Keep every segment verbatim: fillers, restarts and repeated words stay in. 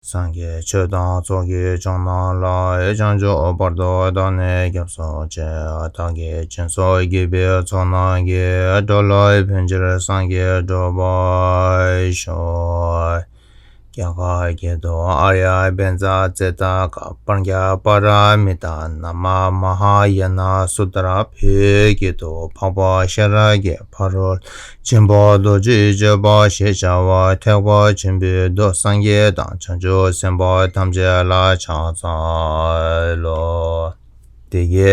སངས་རྒྱས་ཆོས་དང་ཚོགས་ཀྱི་མཆོག་རྣམས་ལ། བྱང་ཆུབ་བར་དུ་བདག་ནི་སྐྱབས་སུ་མཆི། བདག་གིས་སྦྱིན་སོགས་བགྱིས་པའི་ཚོགས་རྣམས་ཀྱིས། འགྲོ་ལ་ཕན་ཕྱིར་སངས་རྒྱས་འགྲུབ་པར་ཤོག། རྒྱ་གར་སྐད་དུ། ཨཱརྱ་པཉྩ་ཙིཏྟ་ཀ་སྤྲང་ཀྱག་པཱ་ར་མི་ཏཱ་ན་མ་མ་ཧཱ་ཡ་ན་སུ་ཏྲ། བོད་སྐད་དུ། འཕགས་པ་ཤེས་རབ་ཀྱི་ཕ་རོལ་ཕྱིན་པ་རྡོ་རྗེའི་སྤྱོད་པ་ཞེས་བྱ་བ་ཐེག་པ་ཆེན་པོའི་མཐུས་སངས་རྒྱས་དང་བྱང་ཆུབ་སེམས་དཔའ་ཐམས་ཅད་ལ་ཕྱག་འཚལ་ལོ། དེ་ཡི་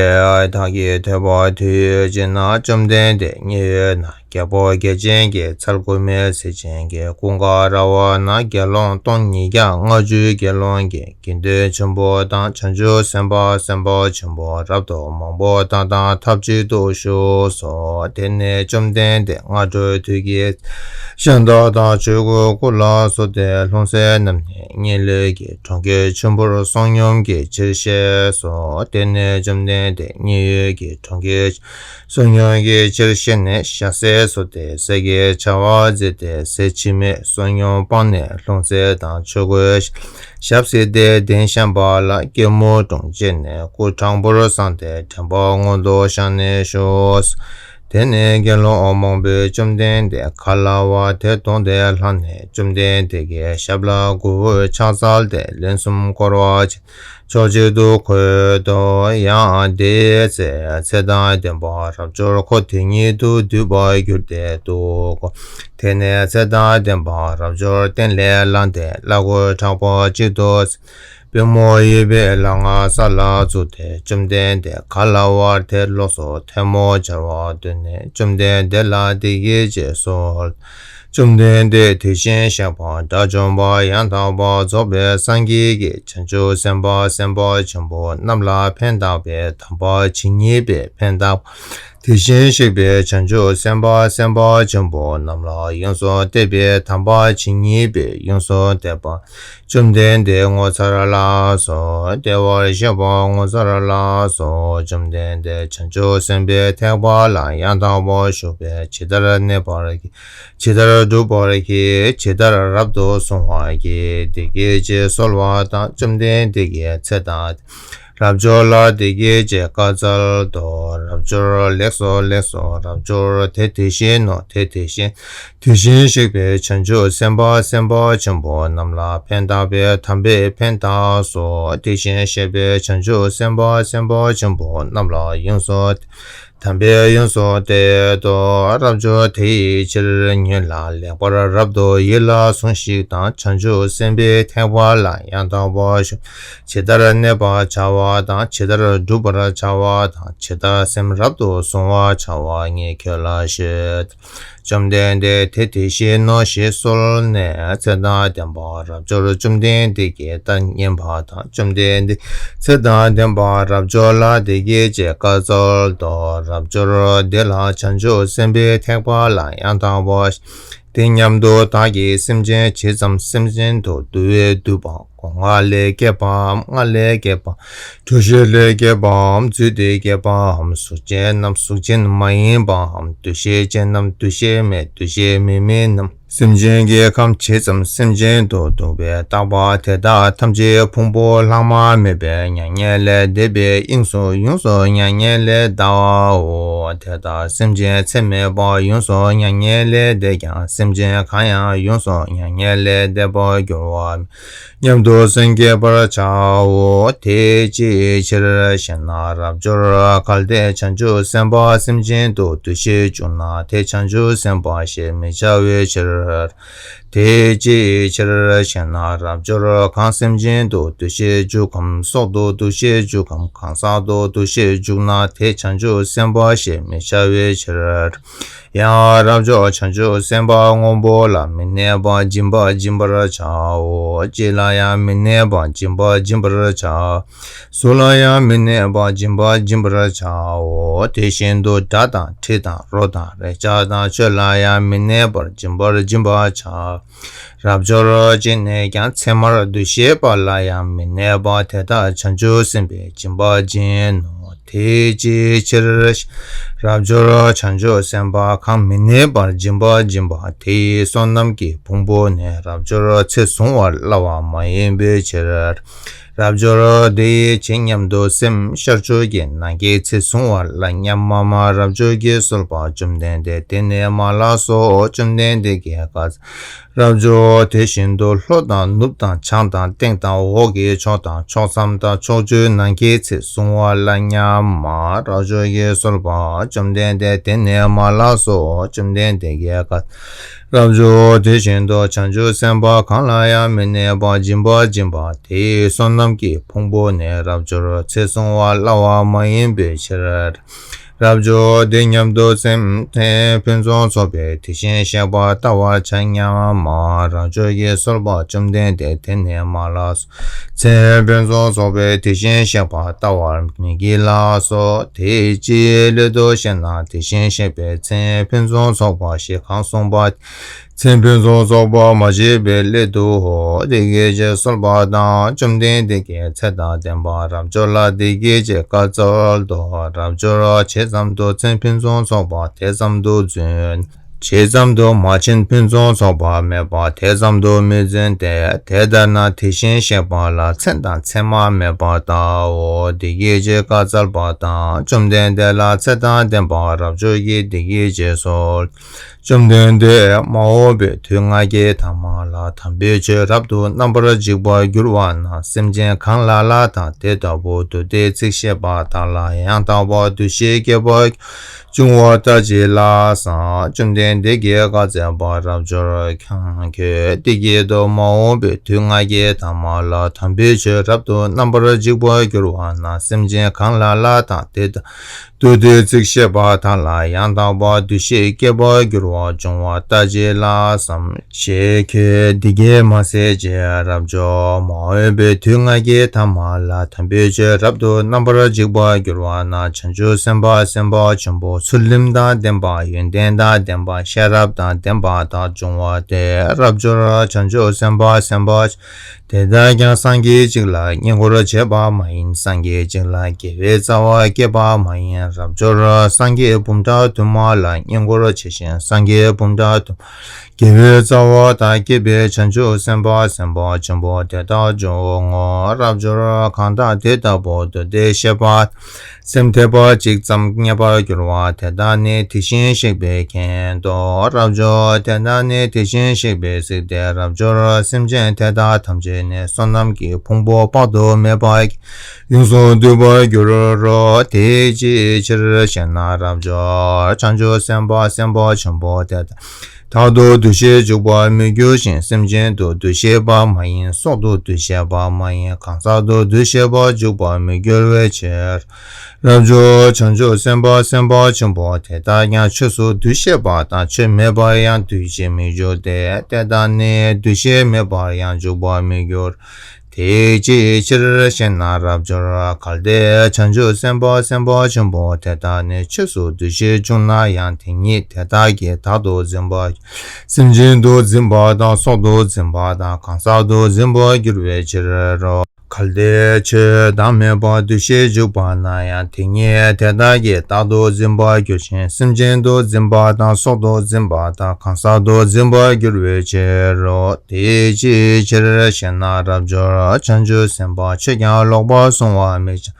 བདག་གིས་ཐོས་པ་དུས་གཅིག་ན། བཅོམ་ལྡན་འདས་མཉན་ཡོད་ན། རྒྱལ་པོ་བརྒྱ་བྱིན་གྱིས་འཚལ་དགོས་མེད་ཟེར་ཅན་གྱི་ཀུན་དགའ་ར་བ་ན། དགེ་སློང་སྟོང་ཉིས་བརྒྱ་ལྔ་བཅུའི་དགེ་སློང་གིས། དགེ་འདུན་ཆེན་པོ་དང་བྱང་ཆུབ་སེམས་དཔའ་སེམས་དཔའ་ཆེན་པོ་རབ་ཏུ་མང་པོ་དག་དང་ཐབས་གཅིག་ཏུ་བཞུགས་སོ། དེ་ནས་བཅོམ་ལྡན་འདས་སྔ་དྲོའི་དུས་ཀྱི་ཤིང་རྟ་དང་ཆོས་གོས་སྐུ་ལ་གསོལ་ཏེ། ལྷུང་བཟེད་བསྣམས་ནས་མཉན་ཡོད་ཀྱི་གྲོང་ཁྱེར་ཆེན་པོར་བསོད་སྙོམས་ཀྱི་ཕྱིར་གཤེགས་སོ། དེ་ནས་བཅོམ་ལྡན་འདས་མཉན་ཡོད་ཀྱི་གྲོང་ཁྱེར་བསོད་སྙོམས་ཀྱི་ཕྱིར་གཤེགས་ནས་ཞལ་ཟས་གསོལ་ཏེ་ཟས་ཀྱི་བྱ་བ་མཛད་དེ། ཟས་ཕྱི་མའི་བསོད་སྙོམས་སྤངས་ནས་ལྷུང་བཟེད་དང་ཆོས་གོས་ཞབས་བསིལ་ཏེ་གདན་བཤམས་པ་ལ། སྐྱིལ་མོ་ཀྲུང་བཅས་ནས་སྐུ་དྲང་པོར་བསྲངས་ཏེ་དྲན་པ་སྔོན་དུ་བཞག་ནས་བཞུགས། དེ་ནས་དགེ་སློང་མང་པོས་བཅོམ་ལྡན་འདས་ག་ལ་བ་དེ་མཐོང་སྟེ་ལྷགས་ནས་བཅོམ་ལྡན་འདས་ཀྱི་ཞབས་ལ་མགོ་བོས་ཕྱག་འཚལ་ཏེ་ལན་གསུམ་བསྐོར་བ་ཕྱོགས་གཅིག་ཏུ་འཁོད་དོ། ཡང་དེའི་ཚེ་ཚེ་དང་ལྡན་པ་རབ་འབྱོར་འཁོར་དེ་ཉིད་དུ་འདུས་པར་གྱུར་ཏེ་འདུག་གོ། དེ་ནས་ཚེ་དང་ལྡན་པ་རབ་འབྱོར་སྟན་ལས་ལངས་ཏེ་བླ་གོས་དྲག་པོ་གཅིག་ཏུ་པུས་མོ་གཡས་པའི་ལག་སྔ་ས་ལ་བཙུགས་ཏེ། བཅོམ་ལྡན་འདས་ག་ལ་བར་དེར་ལོགས་སུ་ཐལ་མོ་སྦྱར་བ་བཏོན་ནས་བཅོམ་ལྡན་འདས་ལ་འདི་སྐད་ཅེས་གསོལ། བཅོམ་ལྡན་འདས་དེ་བཞིན་གཤེགས་པ་དགྲ་བཅོམ་པ་ཡང་དག་པར་རྫོགས་པའི་སངས་རྒྱས་ཀྱིས་བྱང་ཆུབ་སེམས་དཔའ་སེམས་དཔའ་ཆེན་པོ་རྣམས་ལ་ཕན་བཏགས་པའི་དམ་པ་ཇི་སྙེད་པའི་ཕན་བཏགས་པ། དེ་བཞིན་གཤེགས་པའི་བྱང་ཆུབ་སེམས་དཔའ་སེམས་དཔའ་ཆེན་པོ་རྣམས་ལ་ཡོངས་སུ་གཏད་པའི་དམ་པ་ཇི་སྙེད་པའི་ཡོངས་སུ་གཏད་པ། བཅོམ་ལྡན་འདས་ངོ་མཚར་ལགས་སོ། བདེ་བར་གཤེགས་པ་ངོ་མཚར་ལགས་སོ། བཅོམ་ལྡན་འདས་བྱང་ཆུབ་སེམས་དཔའི་ཐེག་པ་ལ་ཡང་དག་པར་ཞུགས་པས་ཇི་ལྟར་གནས་པར་བགྱི། ཇི་ལྟར་སྒྲུབ་པར་བགྱི། ཇི་ལྟར་རབ་ཏུ་གཟུང་བར་བགྱི། དེ་སྐད་ཅེས་གསོལ་བ་དང་། བཅོམ་ལྡན་འདས་ཀྱིས་ཚེ་དང་རབ་འབྱོར་ལ་དེ་སྐད་ཅེས་བཀའ་སྩལ་ཏོ། རབ་འབྱོར་ལེགས་སོ་ལེགས་སོ། རབ་འབྱོར་དེ་དེ་བཞིན་ནོ། དེ་དེ་བཞིན་དེ་བཞིན་གཤེགས་པའི་བྱང་ཆུབ་སེམས་དཔའ་སེམས་དཔའ་ཆེན་པོ་རྣམས་ལ་ཕན་བཏགས་པའི་དམ་པས་ཕན་བཏགས་སོ། དེ་བཞིན་གཤེགས་པའི་བྱང་ཆུབ་སེམས་དཔའ་སེམས་དཔའ་ཆེན་པོ་རྣམས་ལ་ཡོངས་སུ་དམ་པས་ཡོངས་སུ་གཏད་དོ། རབ་འབྱོར་དེ་ཡི་ཕྱིར་ཉོན་ལ་ལེགས་པར་རབ་ཏུ་ཡིད་ལ་ཟུངས་ཤིག་དང་། བྱང་ཆུབ་སེམས་དཔའི་ཐེག་པ་ལ་ཡང་དག་པར་ཞུགས། ཇི་ལྟར་གནས་པར་བྱ་བ་དང་། ཇི་ལྟར་བསྒྲུབ་པར་བྱ་བ་དང་། ཇི་ལྟར་སེམས་རབ་ཏུ་གཟུང་བར་བྱ་བ་ངས་ཁྱོད་ལ་ཞུ། བཅོམ་ལྡན་འདས་དེ་དེ་བཞིན་ནོ་ཞེས་གསོལ་ནས། ཚེ་དང་ལྡན་པ་རབ་འབྱོར་བཅོམ་ལྡན་འདས་ཀྱིས་ལྟར་མཉན་པ་དང་། བཅོམ་ལྡན་འདས་ཚེ་དང་ལྡན་པ་རབ་འབྱོར་ལ་དེ་སྐད་ཅེས་བཀའ་སྩལ་ཏོ། རབ་འབྱོར་འདི་ལ་བྱང་ཆུབ་སེམས་དཔའི་ཐེག་པ་ལ་ཡང་དག་པར། དེ་སྙམ་དུ་བདག་གིས་སེམས་ཅན་ཇི་ཙམ་སེམས་ཅན་དུ་བསྡུ་བའི་བསྡུས་པ། སྒོ་ལྔ་ལས་སྐྱེས་པའམ་ལྔ་ལས་སྐྱེས་པ། འདུ་ཤེས་ལས་སྐྱེས་པའམ་རྫུས་ཏེ་སྐྱེས་པའམ། གཟུགས་ཅན་ནམ་གཟུགས་ཅན་མ་ཡིན་པའམ། འདུ་ཤེས་ཅན་ནམ་འདུ་ཤེས་མེད་འདུ་ཤེས་མེད་མིན་ནམ། སེམས་ཅན་གྱི་ཁམས་ཇི་ཙམ་སེམས་ཅན་དུ་བསྡུ་བའི་བརྟག་པ། དེ་དག་ཐམས་ཅད་ཕུང་པོ་ལྷག་མ་མེད་པའི་མྱ་ངན་ལས་འདས་པའི་དབྱིངས་སུ་ཡོངས་སུ་མྱ་ངན་ལས་འདའ་བའོ། དེ་ལྟར་སེམས་ཅན་ཚད་མེད་པ་ཡོངས་སུ་མྱ་ངན་ལས་འདས་ཀྱང་། སེམས་ཅན་གང་ཡང་ཡོངས་སུ་མྱ་ངན་ལས་འདས་པར་འགྱུར་བ་མེད། སྙམ་དུ་སེམས་བསྐྱེད་པར་བྱའོ། དེ་ཅིའི་ཕྱིར་ཞེ་ན། རབ་འབྱོར་གལ་ཏེ་བྱང་ཆུབ་སེམས་དཔའ་སེམས་ཅན་དུ་འདུ་ཤེས་བཅུག་ན། དེ་བྱང་ཆུབ་སེམས་དཔའ་ཞེས་མི་བྱ་བའི་ཕྱིར། དེ་ཅིའི་ཕྱིར་ཞེ་ན། རབ་འབྱོར་གང་སེམས་ཅན་དུ་འདུ་ཤེས་བཅུག་གམ། སྲོག་ཏུ་འདུ་ཤེས་བཅུག་གམ། གང་ཟག་ཏུ་འདུ་ཤེས་བཅུག་ན། དེ་བྱང་ཆུབ་སེམས་དཔའ་ཞེས་མི་བྱ་བའི་ཕྱིར། ཡང་རབ་འབྱོར་བྱང་ཆུབ་སེམས་དཔའ་སྔོན་པོ་ལ་མི་གནས་པ་སྦྱིན་པ་སྦྱིན་པར་བྱའོ། གཅིག་ལ་ཡང་མི་གནས་པ་སྦྱིན་པ་སྦྱིན་པར་བྱའོ། གཟུགས་ལ་ཡང་མི་གནས་པ་སྦྱིན་པ་སྦྱིན་པར་བྱའོ། དེ་བཞིན་དུ་སྒྲ་དང་དྲི་དང་རོ་དང་རེག་བྱ་དང་ཆོས་ལ་ཡང་མི་གནས་པར་སྦྱིན་པར་སྦྱིན་པར་བྱའོ། རབ་འབྱོར་གཅིག་ནས་ཀྱང་ཚད་མར་འདུ་ཤེས་པ་ལ་ཡང་མི་གནས་པ་དེ་དག་བྱང་ཆུབ་སེམས་དཔའི་སྦྱིན་པ་སྦྱིན་ནོ། དེ་ཅིའི་ཕྱིར། རབ་འབྱོར་བྱང་ཆུབ་སེམས་དཔའ་གང་མི་གནས་པར་སྦྱིན་པ་སྦྱིན་པ་དེ་ཡི་བསོད་ནམས་ཀྱི་ཕུང་པོ་ནི་རབ་འབྱོར་ཚེ་གཟུང་བར་སླ་བ་མ་ཡིན་པའི་ཕྱིར། རབ་འབྱོར་དེ་ཡི་ཆེད་སྙམ་དུ་སེམས་ཤར་ཕྱོགས་ཀྱི་ནམ་མཁའི་ཚེ་གཟུང་བ་ལ་སྙམ་མ་མ། རབ་འབྱོར་གྱིས་གསོལ་པ། བཅོམ་ལྡན་འདས་དེ་ནི་མ་ལགས་སོ། བཅོམ་ལྡན་འདས་ཀྱིས་བཀའ། རབ་འབྱོར་དེ་བཞིན་དུ་ལྷོ་དང་ནུབ་དང་བྱང་དང་སྟེང་དང་འོག་གི་ཕྱོགས་དང་ཕྱོགས་མཚམས་དང་ཕྱོགས་བཅུའི་ནམ་མཁའི་ཚེ་གཟུང་བ་ལ་སྙམ་མ། རབ་འབྱོར་གྱིས་གསོལ་པ། བཅོམ་ལྡན་འདས་དེ་ནི་མ་ལགས་སོ། བཅོམ་ལྡན་འདས་ཀྱིས་བཀའ། རབ་འབྱོར་དེ་བཞིན་དུ་བྱང་ཆུབ་སེམས་དཔའ་གང་ལ་ཡང་མི་གནས་པར་སྦྱིན་པ་སྦྱིན་པ་དེའི་བསོད་ནམས་ཀྱི་ཕུང་པོ་ནི་རབ་འབྱོར་ཚེ་གཟུང་བ་སླ་བ་མ་ཡིན་པའི་ཕྱིར། རབ་འབྱོར་དེ་སྙམ་དུ་སེམས་མཚན་ཕུན་སུམ་ཚོགས་པའི་དེ་བཞིན་གཤེགས་པ་ལྟ་བར་བྱ་སྙམ་མ། རབ་འབྱོར་གྱིས་གསོལ་པ། བཅོམ་ལྡན་འདས་དེ་ནི་མ་ལགས་སོ། མཚན་ཕུན་སུམ་ཚོགས་པའི་དེ་བཞིན་གཤེགས་པ་ལྟ་བར་མི་བགྱིད་ལགས་སོ། དེ་ཅིའི་སླད་དུ་ཞེ་ན། དེ་བཞིན་གཤེགས་པའི་མཚན་ཕུན་སུམ་ཚོགས་པ་ཞེས་གང་གསུངས་པ། མཚན་ཕུན་སུམ་ཚོགས་པ་མ་བགྱིས་པའི་སླད་དུའོ། དེ་སྐད་ཅེས་གསོལ་པ་དང་། བཅོམ་ལྡན་འདས་ཀྱིས་ཚེ་དང་ལྡན་པ་རབ་འབྱོར་ལ་འདི་སྐད་ཅེས་བཀའ་སྩལ་ཏོ། རབ་འབྱོར་ཇི་ཙམ་དུ་མཚན་ཕུན་སུམ་ཚོགས་པ་དེ་ཙམ་དུ་བརྫུན། ཇི་ཙམ་དུ་མ་མཚན་ཕུན་སུམ་ཚོགས་པ་མེད་པ་དེ་ཙམ་དུ་མི་བརྫུན་ཏེ། དེ་ལྟར་ན་དེ་བཞིན་གཤེགས་པ་ལ་མཚན་དང་མཚན་མ་མེད་པར་བལྟའོ། འདི་སྐད་ཅེས་བཀའ་སྩལ་པ་དང་། བཅོམ་ལྡན་འདས་ལ་ཚེ་དང་ལྡན་པ་རབ་འབྱོར་གྱིས་འདི་སྐད་ཅེས་གསོལ། བཅོམ་ལྡན་འདས། མ་འོངས་པའི་དུས་ང་རྒྱལ་དང་མ་ལ་དམ་པའི་ཆོས་རབ་ཏུ་རྣམ་པར་འཇིག་པར་འགྱུར་བ་ན། སེམས་ཅན་གང་ལ་ལ་དང་དེ་ལྟ་བུ་བདུད་སྡེ་ཚིག་བཤད་པ་དག་ལ་ཡང་དག་པར་འདུ་ཤེས་སྐྱེ་བར་འབྱུང་བ་ལྟ་ཅི་ལགས་སམ། བཅོམ་ལྡན་འདས་ཀྱིས་བཀའ་སྩལ་པ། རབ་འབྱོར་ཀྱང་ཁྱོད་འདི་སྐད་དུ། མ་འོངས་པའི་དུས་ང་རྒྱལ་དང་མ་ལ་དམ་པའི་ཆོས་རབ་ཏུ་རྣམ་པར་འཇིག་པར་འགྱུར་བ་ན། སེམས་ཅན་གང་ལ་ལ་དང་དེ་ལྟ་བུ་བདུད་སྡེ་ཚིག་བཤད་པ་དག་ལ་ཡང་དག་པར་འདུ་ཤེས་སྐྱེ་བར་འགྱུར་བ་འབྱུང་བ་ལྟ་ཅི་ལགས་སམ། ཞེས་ཁྱོད་འདི་སྐད་མ་ཟེར་ཅིག། རབ་འབྱོར། མ་འོངས་པའི་དུས་ང་རྒྱལ་དང་མ་ལ་དམ་པའི་ཆོས་རབ་ཏུ་རྣམ་པར་འཇིག་པར་འགྱུར་བ་ན། བྱང་ཆུབ་སེམས་དཔའ་སེམས་དཔའ་ཆེན་པོ་ཚུལ་ཁྲིམས་དང་ལྡན་པ། ཡོན་ཏན་དང་ལྡན་པ། ཤེས་རབ་དང་ལྡན་པ་དག་འབྱུང་བ་སྟེ། རབ་འབྱོར། བྱང་ཆུབ་སེམས་དཔའ་སེམས་དཔའ་དེ་དག་ཀྱང་སངས་རྒྱས་གཅིག་ལ་བསྙེན་བཀུར་བྱེད་པ་མ་ཡིན། སངས་རྒྱས་གཅིག་ལ་དགེ་བའི་རྩ་བ་བསྐྱེད་པ་མ་ཡིན། རབ་འབྱོར། སངས་རྒྱས་འབུམ་ཕྲག་དུ་མ་ལ་བསྙེན་བཀུར་བྱས་ཤིང་། སངས་རྒྱས་འབུམ་ཕྲག་དུ་མ་དགེ་བའི་རྩ་བ་དག་བསྐྱེད་པའི་བྱང་ཆུབ་སེམས་དཔའ་སེམས་དཔའ་ཆེན་པོ་དེ་དག་འབྱུང་ངོ་། རབ་འབྱོར། གང་དག་དེ་ལྟ་བུ་བདུད་སྡེ་བཤད་པ། སེམས་འཐད་པ་གཅིག་ཙམ་རྙེད་པར་འགྱུར་བ་དེ་དག་ནི་དེ་བཞིན་གཤེགས་པས་མཁྱེན་ཏོ། རབ་འབྱོར། དེ་དག་ནི་དེ་བཞིན་གཤེགས་པས་གཟིགས་ཏེ། རབ་འབྱོར། སེམས་ཅན་དེ་དག་ཐམས་ཅད་ནི་བསོད་ནམས་ཀྱི་ཕུང་པོ་དཔག་ཏུ་མེད་པ་ཡོངས་སུ་བསྡུས་པར་འགྱུར་རོ། དེ་ཅིའི་ཕྱིར་ཞེ་ན། རབ་འབྱོར། བྱང་ཆུབ་སེམས་དཔའ་སེམས་དཔའ་ཆེན་པོ་དེ་དག་བདག་ཏུ་འདུ་ཤེས་འཇུག་པར་མི་འགྱུར་ཞིང་། སེམས་ཅན་དུ་འདུ་ཤེས་པ་མ་ཡིན། སྲོག་ཏུ་འདུ་ཤེས་པ་མ་ཡིན། གང་ཟག་ཏུ་འདུ་ཤེས་པར་འཇུག་པར་མི་འགྱུར་བའི་ཕྱིར། རབ་འབྱོར། བྱང་ཆུབ་སེམས་དཔའ་སེམས་དཔའ་ཆེན་པོ་དེ་དག་ཀྱང་ཆོས་སུ་འདུ་ཤེས་པ་དང་ཆོས་མེད་པར་ཡང་འདུ་ཤེས་མི་འགྱུར་ཏེ། དེ་དག་ནི་འདུ་ཤེས་མེད་པར་ཡང་འཇུག་པར་མི་འགྱུར། དེ་ཅིའི་ཕྱིར་ཞེ་ན། རབ་འབྱོར། གལ་ཏེ་བྱང་ཆུབ་སེམས་དཔའ་སེམས་དཔའ་ཆེན་པོ་དེ་དག་ནི་ཆོས་སུ་འདུ་ཤེས་བྱུང་ན་ཡང་དེ་ཉིད་དེ་དག་གིས་བདག་ཏུ་འཛིན་པ། སེམས་ཅན་དུ་འཛིན་པ་དང་སྲོག་ཏུ་འཛིན་པ་དང་གང་ཟག་ཏུ་འཛིན་པར་འགྱུར་བའི་ཕྱིར་རོ། གལ་ཏེ་ཆོས་བདག་མེད་པར་འདུ་ཤེས་འཇུག་པ་ན་ཡང་དེ་ཉིད་དེ་དག་གིས་བདག་ཏུ་འཛིན་པར་འགྱུར་ཞིང་། སེམས་ཅན་དུ་འཛིན་པ་དང་སྲོག་ཏུ་འཛིན་པ་དང་གང་ཟག་ཏུ་འཛིན་པར་འགྱུར་བའི་ཕྱིར་རོ། དེ་ཅིའི་ཕྱིར་ཞེ་ན། རབ་འབྱོར། བྱང་ཆུབ་སེམས་དཔའ་ཆོས་ཀྱང་ལོག་པར་གཟུང་བར་མི་བྱ།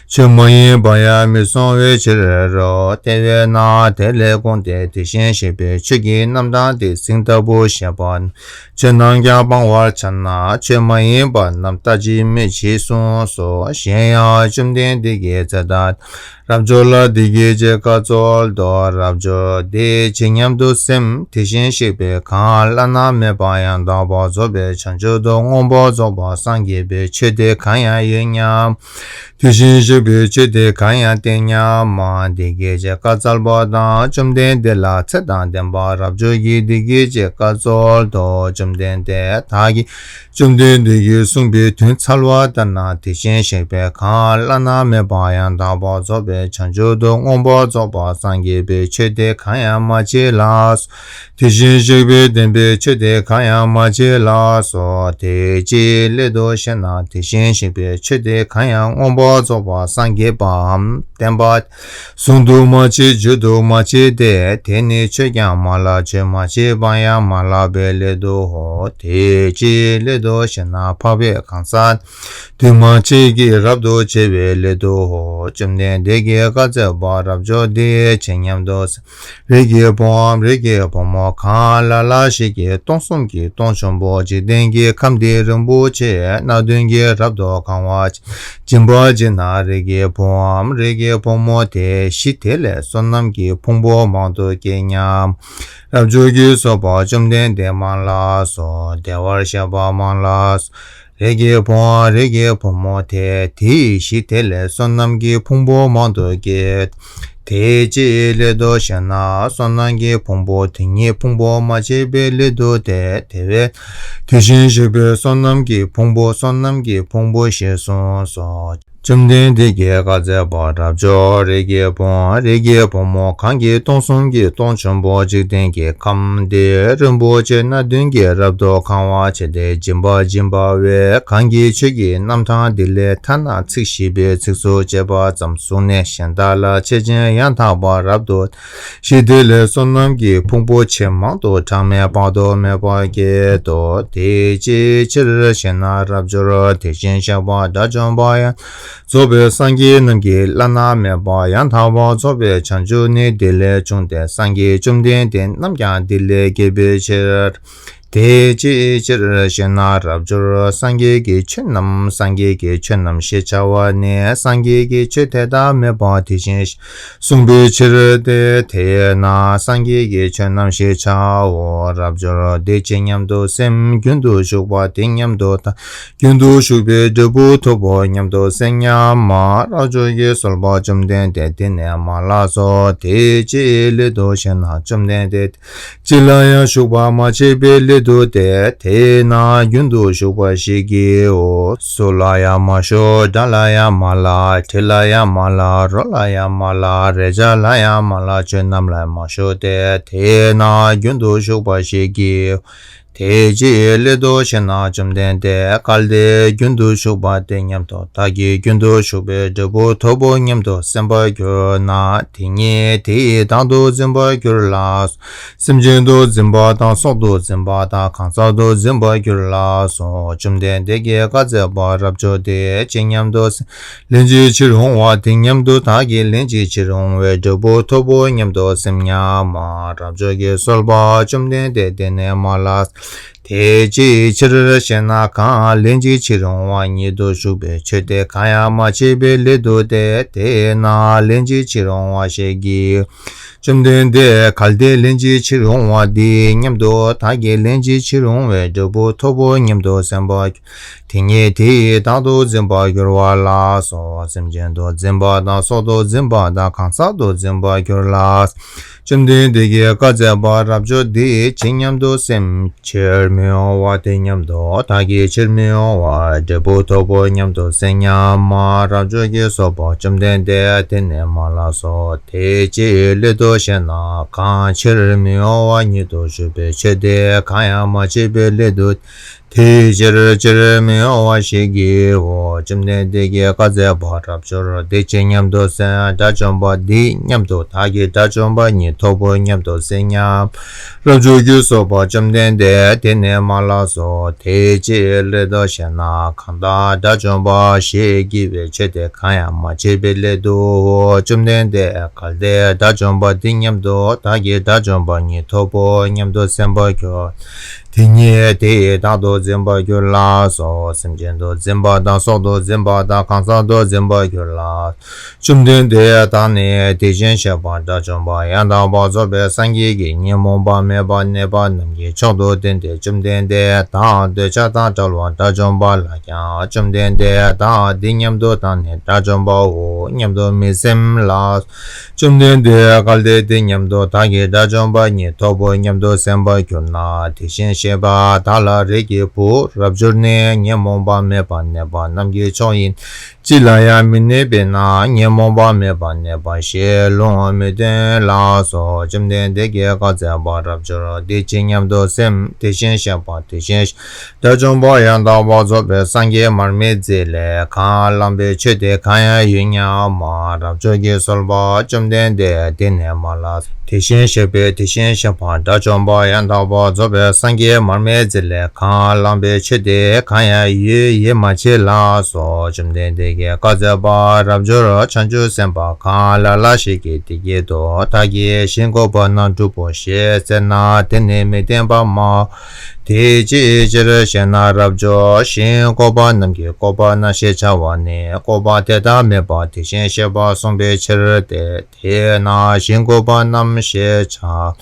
ཆོས་མ་ཡིན་པ་ཡང་མི་གཟུང་བའི་ཕྱིར་རོ། དེ་བས་ན་དེ་ལས་དགོངས་ཏེ་དེ་བཞིན་གཤེགས་པའི་ཆོས་ཀྱི་རྣམ་གྲངས་འདི་ཟིན་ལྟ་བུ་བཤད་པ། ཆོས་རྣམས་ཀྱང་སྤང་བར་བྱ་ན། ཆོས་མ་ཡིན་པ་རྣམས་ལྟ་ཅི་སྨོས་ཅེས་གསུངས་སོ། གཞན་ཡང་བཅོམ་ལྡན་འདས་ཀྱིས་ཚེ་དང་རབ་འབྱོར་ལ་འདི་སྐད་ཅེས་བཀའ་སྩལ་ཏོ། རབ་འབྱོར། དེ་ཇི་སྙམ་དུ་སེམས། དེ་བཞིན་གཤེགས་པས་གང་བླ་ན་མེད་པ་ཡང་དག་པར་རྫོགས་པའི་བྱང་ཆུབ་ཏུ་མངོན་པར་རྫོགས་པར་སངས་རྒྱས་པའི་ཆོས་དེ་གང་ཡང་ཡོད་སྙམ། དེ་བཞིན་གཤེགས་པའི་ཆོས་དེ་གང་ཡང་བསྟན་སྙམ་མ། འདི་སྐད་ཅེས་བཀའ་སྩལ་པ་དང་། བཅོམ་ལྡན་འདས་ལ་ཚེ་དང་ལྡན་པ་རབ་འབྱོར་གྱིས་འདི་སྐད་ཅེས་བཀའ་སྩལ་ཏོ། བཅོམ་ལྡན་འདས། བདག་གིས་ བཅོམ་ལྡན་འདས་ཀྱིས་གསུངས་པའི་དོན་འཚལ་བ་ལྟར་ན། དེ་བཞིན་གཤེགས་པས་གང་བླ་ན་མེད་པ་ཡང་དག་པར་རྫོགས་པའི་བྱང་ཆུབ་ཏུ་མངོན་པར་རྫོགས་པར་སངས་རྒྱས་པའི་ཆོས་དེ་གང་ཡང་མ་མཆིས་ལགས་སོ། དེ་བཞིན་གཤེགས་པས་བསྟན་པའི་ཆོས་དེ་གང་ཡང་མ་མཆིས་ལགས་སོ། དེ་ཅིའི་སླད་དུ་ཞེ་ན། དེ་བཞིན་གཤེགས་པའི་ཆོས་དེ་གང་ཡང་མངོན་པར་རྫོགས་པར་སངས་རྒྱས་པའམ་བསྟན་པ་ཟུང་དུ་མ་མཆིས། བརྗོད་དུ་མ་མཆིས་ཏེ། དེ་ནི་ཆོས་ཀྱང་མ་ལགས། ཆོས་མ་མཆིས་པ་ཡང་མ་ལགས་པའི་སླད་དུའོ། དེ་ཅིའི་སླད་དུ་ཞེ་ན། འཕགས་པའི་གང་ཟག་དེ་མ་མཆིས་ཀྱི་རབ་ཏུ་ཕྱེ་བའི་སླད་དུའོ། བཅོམ་ལྡན་འདས་ཀྱིས་བཀའ་སྩལ་པ། རབ་འབྱོར་འདི་ཇི་སྙམ་དུ་སེམས། རིགས་ཀྱི་བུའམ་རིགས་ཀྱི་བུ་མོ་གང་ལ་ལ་ཞིག་གིས་སྟོང་གསུམ་གྱི་སྟོང་ཆེན་པོ་འཇིག་རྟེན་གྱི་ཁམས་འདི་རིན་པོ་ཆེ་སྣ་བདུན་གྱིས་རབ་ཏུ་གང་བར་བྱེད། སྦྱིན་པ་བགྱིད་ན། རིགས་ཀྱི་བུའམ་རིགས་ཀྱི་བུ་མོ་དེ་གཞི་དེ་ལས་བསོད་ནམས་ཀྱི་ཕུང་པོ་མང་དུ་སྐྱེ་སྙམ། རབ་འབྱོར་གྱིས་གསུངས་པ། བཅོམ་ལྡན་འདས་མང་ལགས་སོ། བདེ་བར་གཤེགས་པ་མང་ལགས་སོ། རིགས་ཀྱི་བུའམ་རིགས་ཀྱི་བུ་མོ་དེ་དེའི་གཞི་དེ་ལས་བསོད་ནམས་ཀྱི་ཕུང་པོ་མང་དུ་སྐྱེ། དེ་ཅིའི་སླད་དུ་ཞེ་ན། བསོད་ནམས་ཀྱི་ཕུང་པོ་དེ་ཉིད་ཕུང་པོ་མ་མཆིས་པའི་སླད་དུ་སྟེ། དེ་བས་དེ་བཞིན་གཤེགས་པས་བསོད་ནམས་ཀྱི་ཕུང་པོ་བསོད་ནམས་ཀྱི་ཕུང་པོ་ཞེས་གསུངས་སོ། བཅོམ་ལྡན་འདས་ཀྱིས་བཀའ་སྩལ་པ། རབ་འབྱོར་རིགས་ཀྱི་བུའམ་རིགས་ཀྱི་བུ་མོ་གང་གིས་སྟོང་གསུམ་གྱི་སྟོང་ཆེན་པོ་འཇིག་རྟེན་གྱི་ཁམས་འདི་རིན་པོ་ཆེ་སྣ་བདུན་གྱིས་རབ་ཏུ་གང་བར་བྱས་ཏེ། སྦྱིན་པ་སྦྱིན་པ་བས་གང་གིས་ཆོས་ཀྱི་རྣམ་གྲངས་འདི་ལས་ཐ་ན་ཚིག་བཞི་པའི་ཚིགས་སུ་བཅད་པ་ཙམ་གཟུགས་ནས་གཞན་དག་ལ་ཕྱིར་ཕྱིན་ཡང་དག་པར་རབ་ཏུ་གཞི་དེ་ལས་བསོད་ནམས་ཀྱི་ཕུང་པོ་ཆེས་མང་དུ་གྲངས་མེད་དཔག་ཏུ་མེད་པ་བསྐྱེད་དོ། དེ་ཅིའི་ཕྱིར་ཞེ་ན། རབ་འབྱོར་དེ་བཞིན་གཤེགས་པ་དགྲ་བཅོམ་པ་ཡང་རྫོགས་པའི་སངས་རྒྱས་རྣམས་ཀྱི་བླ་ན་མེད་པ་ཡང་དག་པར་རྫོགས་པའི་བྱང་ཆུབ་ནི་དེ་ལས་བྱུང་སྟེ། སངས་རྒྱས་བཅོམ་ལྡན་འདས་རྣམས་ཀྱང་དེ་ལས་སྐྱེས་པའི་ཕྱིར། དེ་ཅིའི་ཕྱིར་ཞེ་ན། རབ་འབྱོར་སངས་རྒྱས་ཀྱི་ཆོས་རྣམས། སངས་རྒྱས་ཀྱི་ཆོས་རྣམས་ཞེས་བྱ་བ་ནི་སངས་རྒྱས་ཀྱི་ཆོས་དེ་དག་མེད་པ་དེ་བཞིན་གཤེགས་གསུངས་པའི་ཕྱིར་ཏེ། དེས་ན་སངས་རྒྱས་ཀྱི་ཆོས་རྣམས་ཞེས་བྱའོ། རབ་འབྱོར་འདི་ཇི་སྙམ་དུ་སེམས། རྒྱུན་དུ་ཞུགས་པ་དེ་སྙམ་དུ་བདག་རྒྱུན་དུ་ཞུགས་པའི་འབྲས་བུ་ཐོབ་བོ་སྙམ་དུ་སེམས་སྙམ་མ། རབ་འབྱོར་གྱིས་གསོལ་པ། བཅོམ་ལྡན་འདས་དེ་ནས་མ་ལགས་སོ། དེ་ཅིའི་སླད་དུ་ཞེ་ན། བཅོམ་ལྡན་འདས་ཅི་ལ་ཡང་ཞུགས་པ་མ་མཆིས་པའི་སླད་དུ་སྟེ། དེས་ན་རྒྱུན་དུ་ཞུགས་པ་ཞིག་གིའོ། སུ་ལ་ཡང་མ་ཞུགས། དགྲ་ལ་ཡང་མ་ལགས། དྲི་ལ་ཡང་མ་ལགས། རོ་ལ་ཡང་མ་ལགས། རེག་བྱ་ལ་ཡང་མ་ལགས། ཆོས་རྣམས་ལ་མ་ཞུགས་ཏེ། དེས་ན་རྒྱུན་དུ་ཞུགས་པ་ཞིག་གིའོ། དེ་ཅིའི་སླད་དུ་ཞེ་ན། བཅོམ་ལྡན་འདས། གལ་ཏེ་རྒྱུན་དུ་ཞུགས་པ་དེ་སྙམ་དུ་བདག་གིས་རྒྱུན་དུ་ཞུགས་པའི་འབྲས་བུ་ཐོབ་བོ་སྙམ་དུ་སེམས་པར་གྱུར་ན། དེ་ཉིད་དེ་ཡིས་བདག་ཏུ་འཛིན་པར་འགྱུར་ལགས། སེམས་ཅན་དུ་འཛིན་པ་དང་། སྲོག་ཏུ་འཛིན་པ་དང་། གང་ཟག་ཏུ་འཛིན་པར་འགྱུར་ལགས་སོ། བཅོམ་ལྡན་འདས་ཀྱིས་བཀའ་སྩལ་པ། རབ་འབྱོར་དེ་ཅི་སྙམ་དུ་སེམས། ལན་ཅིག་ཕྱིར་འོང་བ་དེ་སྙམ་དུ་བདག་གིས་ལན་ཅིག་ཕྱིར་འོང་བའི་འབྲས་བུ་ཐོབ་བོ་སྙམ་དུ་སེམས་སྙམ་མ། རབ་འབྱོར་གྱིས་གསོལ་པ། བཅོམ་ལྡན་འདས་དེ་ནས་མ་ལགས། དེ་ཅིའི་ཕྱིར་ཞེ་ན། གང་ལན་ཅིག་ཕྱིར་འོང་བ་ཉིད་དུ་ཞུགས་པའི་ཆོས་དེ་གང་ཡང་མ་མཆིས་པའི་སླད་དུ་སྟེ། དེས་ན་ལན་ཅིག་ཕྱིར་འོང་བ་ཞིག་གིས། བཅོམ་ལྡན་འདས། གལ་ཏེ་ལན་ཅིག་ཕྱིར་འོང་བ་འདི་སྙམ་དུ་བདག་གིས་ལན་ཅིག་ཕྱིར་འོང་བའི་འབྲས་བུ་ཐོབ་བོ་སྙམ་དུ་སེམས་པ། དེ་ཉིད་དེ་ཡིས་བདག་ཏུ་འཛིན་པར་འགྱུར་བ་ལགས་སོ། སེམས་ཅན་དུ་འཛིན་པ་དང་། སྲོག་ཏུ་འཛིན་པ་དང་། གང་ཟག་ཏུ་འཛིན་པར་འགྱུར་ལགས། བཅོམ་ལྡན་འདས་ཀྱིས་བཀའ་སྩལ་པ། རབ་འབྱོར་འདི་ཇི་སྙམ་དུ་སེམས། ཕྱིར་མི་འོང་བ་དེ་སྙམ་དུ་བདག་གིས་ཕྱིར་མི་འོང་བའི་འབྲས་བུ་ཐོབ་བོ་སྙམ་དུ་སེམས་སྙམ་མ། རབ་འབྱོར་གྱིས་གསོལ་པ། བཅོམ་ལྡན་འདས་དེ་ནས་མ་ལགས་སོ། དེ་ཅིའི་སླད་དུ་ཞེ་ན། གང་ཕྱིར་མི་འོང་བ་ཉིད་དུ་ཞུགས་པའི་ཆོས་དེ་གང་ཡང་མ་མཆིས་པའི་སླད་དུ། དེའི་ཕྱིར་ཕྱིར་མི་འོང་བ་ཞིག་གིའོ། བཅོམ་ལྡན་འདས་ཀྱིས་བཀའ་སྩལ་པ། རབ་འབྱོར་འདི་ཇི་སྙམ་དུ་སེམས། དགྲ་བཅོམ་པ་འདི་སྙམ་དུ་བདག་གིས་དགྲ་བཅོམ་པ་ཉིད་ཐོབ་བོ་སྙམ་དུ་སེམས་སྙམ། རབ་འབྱོར་གྱིས་གསོལ་པ། བཅོམ་ལྡན་འདས་དེ་ནས་མ་ལགས་སོ། དེ་ཅིའི་སླད་དུ་ཞེ་ན། གང་དག་དགྲ་བཅོམ་པ་ཞེས་བགྱི་བའི་ཆོས་དེ་གང་ཡང་མ་མཆིས་པའི་སླད་དུའོ། བཅོམ་ལྡན་འདས། གལ་ཏེ་དགྲ་བཅོམ་པ་འདི་སྙམ་དུ་བདག་གིས་དགྲ་བཅོམ་པ་ཉིད་ཐོབ་བོ་སྙམ་དུ་སེམས་པར་གྱུར། དེ་ཉིད་དེ་ཡིས་བདག་ཏུ་འཛིན་པར་འགྱུར་ལགས་སོ། སེམས་ཅན་དུ་འཛིན་པ་དང་། སྲོག་ཏུ་འཛིན་པ་དང་། གང་ཟག་ཏུ་འཛིན་པར་འགྱུར་ལགས། བཅོམ་ལྡན་འདས། བདག་ནི་དེ་བཞིན་གཤེགས་པ་དགྲ་བཅོམ་པ་ཡང་དག་པར་རྫོགས་པའི་སངས་རྒྱས་ཀྱི་ཉོན་མོངས་པ་མེད་པར་གནས་པ་རྣམས་ཀྱི་མཆོག་ཏུ་བསྟན་ཏེ། བཅོམ་ལྡན་འདས། བདག་འདོད་ཆགས་དང་བྲལ་བ་དགྲ་བཅོམ་པ་ལགས་ཀྱང་། བཅོམ་ལྡན་འདས། བདག་འདི་སྙམ་དུ་བདག་ནི་དགྲ་བཅོམ་པའོ་སྙམ་དུ་མི་སེམས་ལགས། བཅོམ་ལྡན་འདས། གལ་ཏེ་འདི་སྙམ་དུ་བདག་གིས་དགྲ་བཅོམ་པ་ཉིད་ཐོབ་བོ་སྙམ་དུ་སེམས་པར་གྱུར་ན། དེ་བཞིན་ ཞེས་པ་དག་ལ་རིགས་ཀྱི་བུ། རབ་འབྱོར་ནི་ཉོན་མོངས་པ་མེད་པར་གནས་པ་རྣམས་ཀྱི་མཆོག་ཡིན། ཅི་ལ་ཡང་མི་གནས་པས་ན་ཉོན་མོངས་པ་མེད་པར་གནས་པ་ཞེས་ལུང་མི་སྟོན་ལགས་སོ། བཅོམ་ལྡན་འདས་ཀྱིས་བཀའ་སྩལ་པ། རབ་འབྱོར་འདི་ཇི་སྙམ་དུ་སེམས། དེ་བཞིན་གཤེགས་པ་དེ་བཞིན་གཤེགས་དགྲ་བཅོམ་པ་ཡང་དག་པར་རྫོགས་པའི་སངས་རྒྱས་མར་མེ་མཛད་ལས་གང་བླངས་པའི་ཆོས་དེ་གང་ཡང་ཡོད་སྙམ་མ། རབ་འབྱོར་གྱིས་གསོལ་པ། བཅོམ་ལྡན་འདས། དེ་ནས་མ་ལ། དེ་བཞིན་གཤེགས་པའི་དེ་བཞིན་གཤེགས་པ་དགྲ་བཅོམ་པ་ཡང་དག་པར་རྫོགས་པའི་སངས་རྒྱས་མར་མེ་མཛད་ལས་གང་བླངས་པའི་ཆོས་དེ་གང་ཡང་ཡོད་ཡིད་མ་ཆེས་ལགས་སོ། བཅོམ་ལྡན་འདས་ཀྱིས་བཀའ་སྩལ་པ། རབ་འབྱོར། བྱང་ཆུབ་སེམས་དཔའ་གང་ལ་ལ་ཞིག་གིས་དེ་སྐད་དུ་བདག་གིས་གཞན་གོ་བ་རྣམས་སྒྲུབ་བོ་ཞེས་ཟེར་ན་དེ་ནི་མི་བདེན་པ་སྨྲ། དེ་ཅིའི་ཕྱིར་ཞེ་ན། རབ་འབྱོར། གཞན་གོ་བ་རྣམས་ཀྱིས་གོ་བ་རྣམས་ཞེས་བྱ་བ་ནི་གོ་བ་དེ་ལྟར་མེད་པ་དེ་བཞིན་གཤེགས་པ་གསུངས་པའི་ཕྱིར་ཏེ། དེས་ན་གཞན་གོ་བ་རྣམས་ཞེས་བྱ།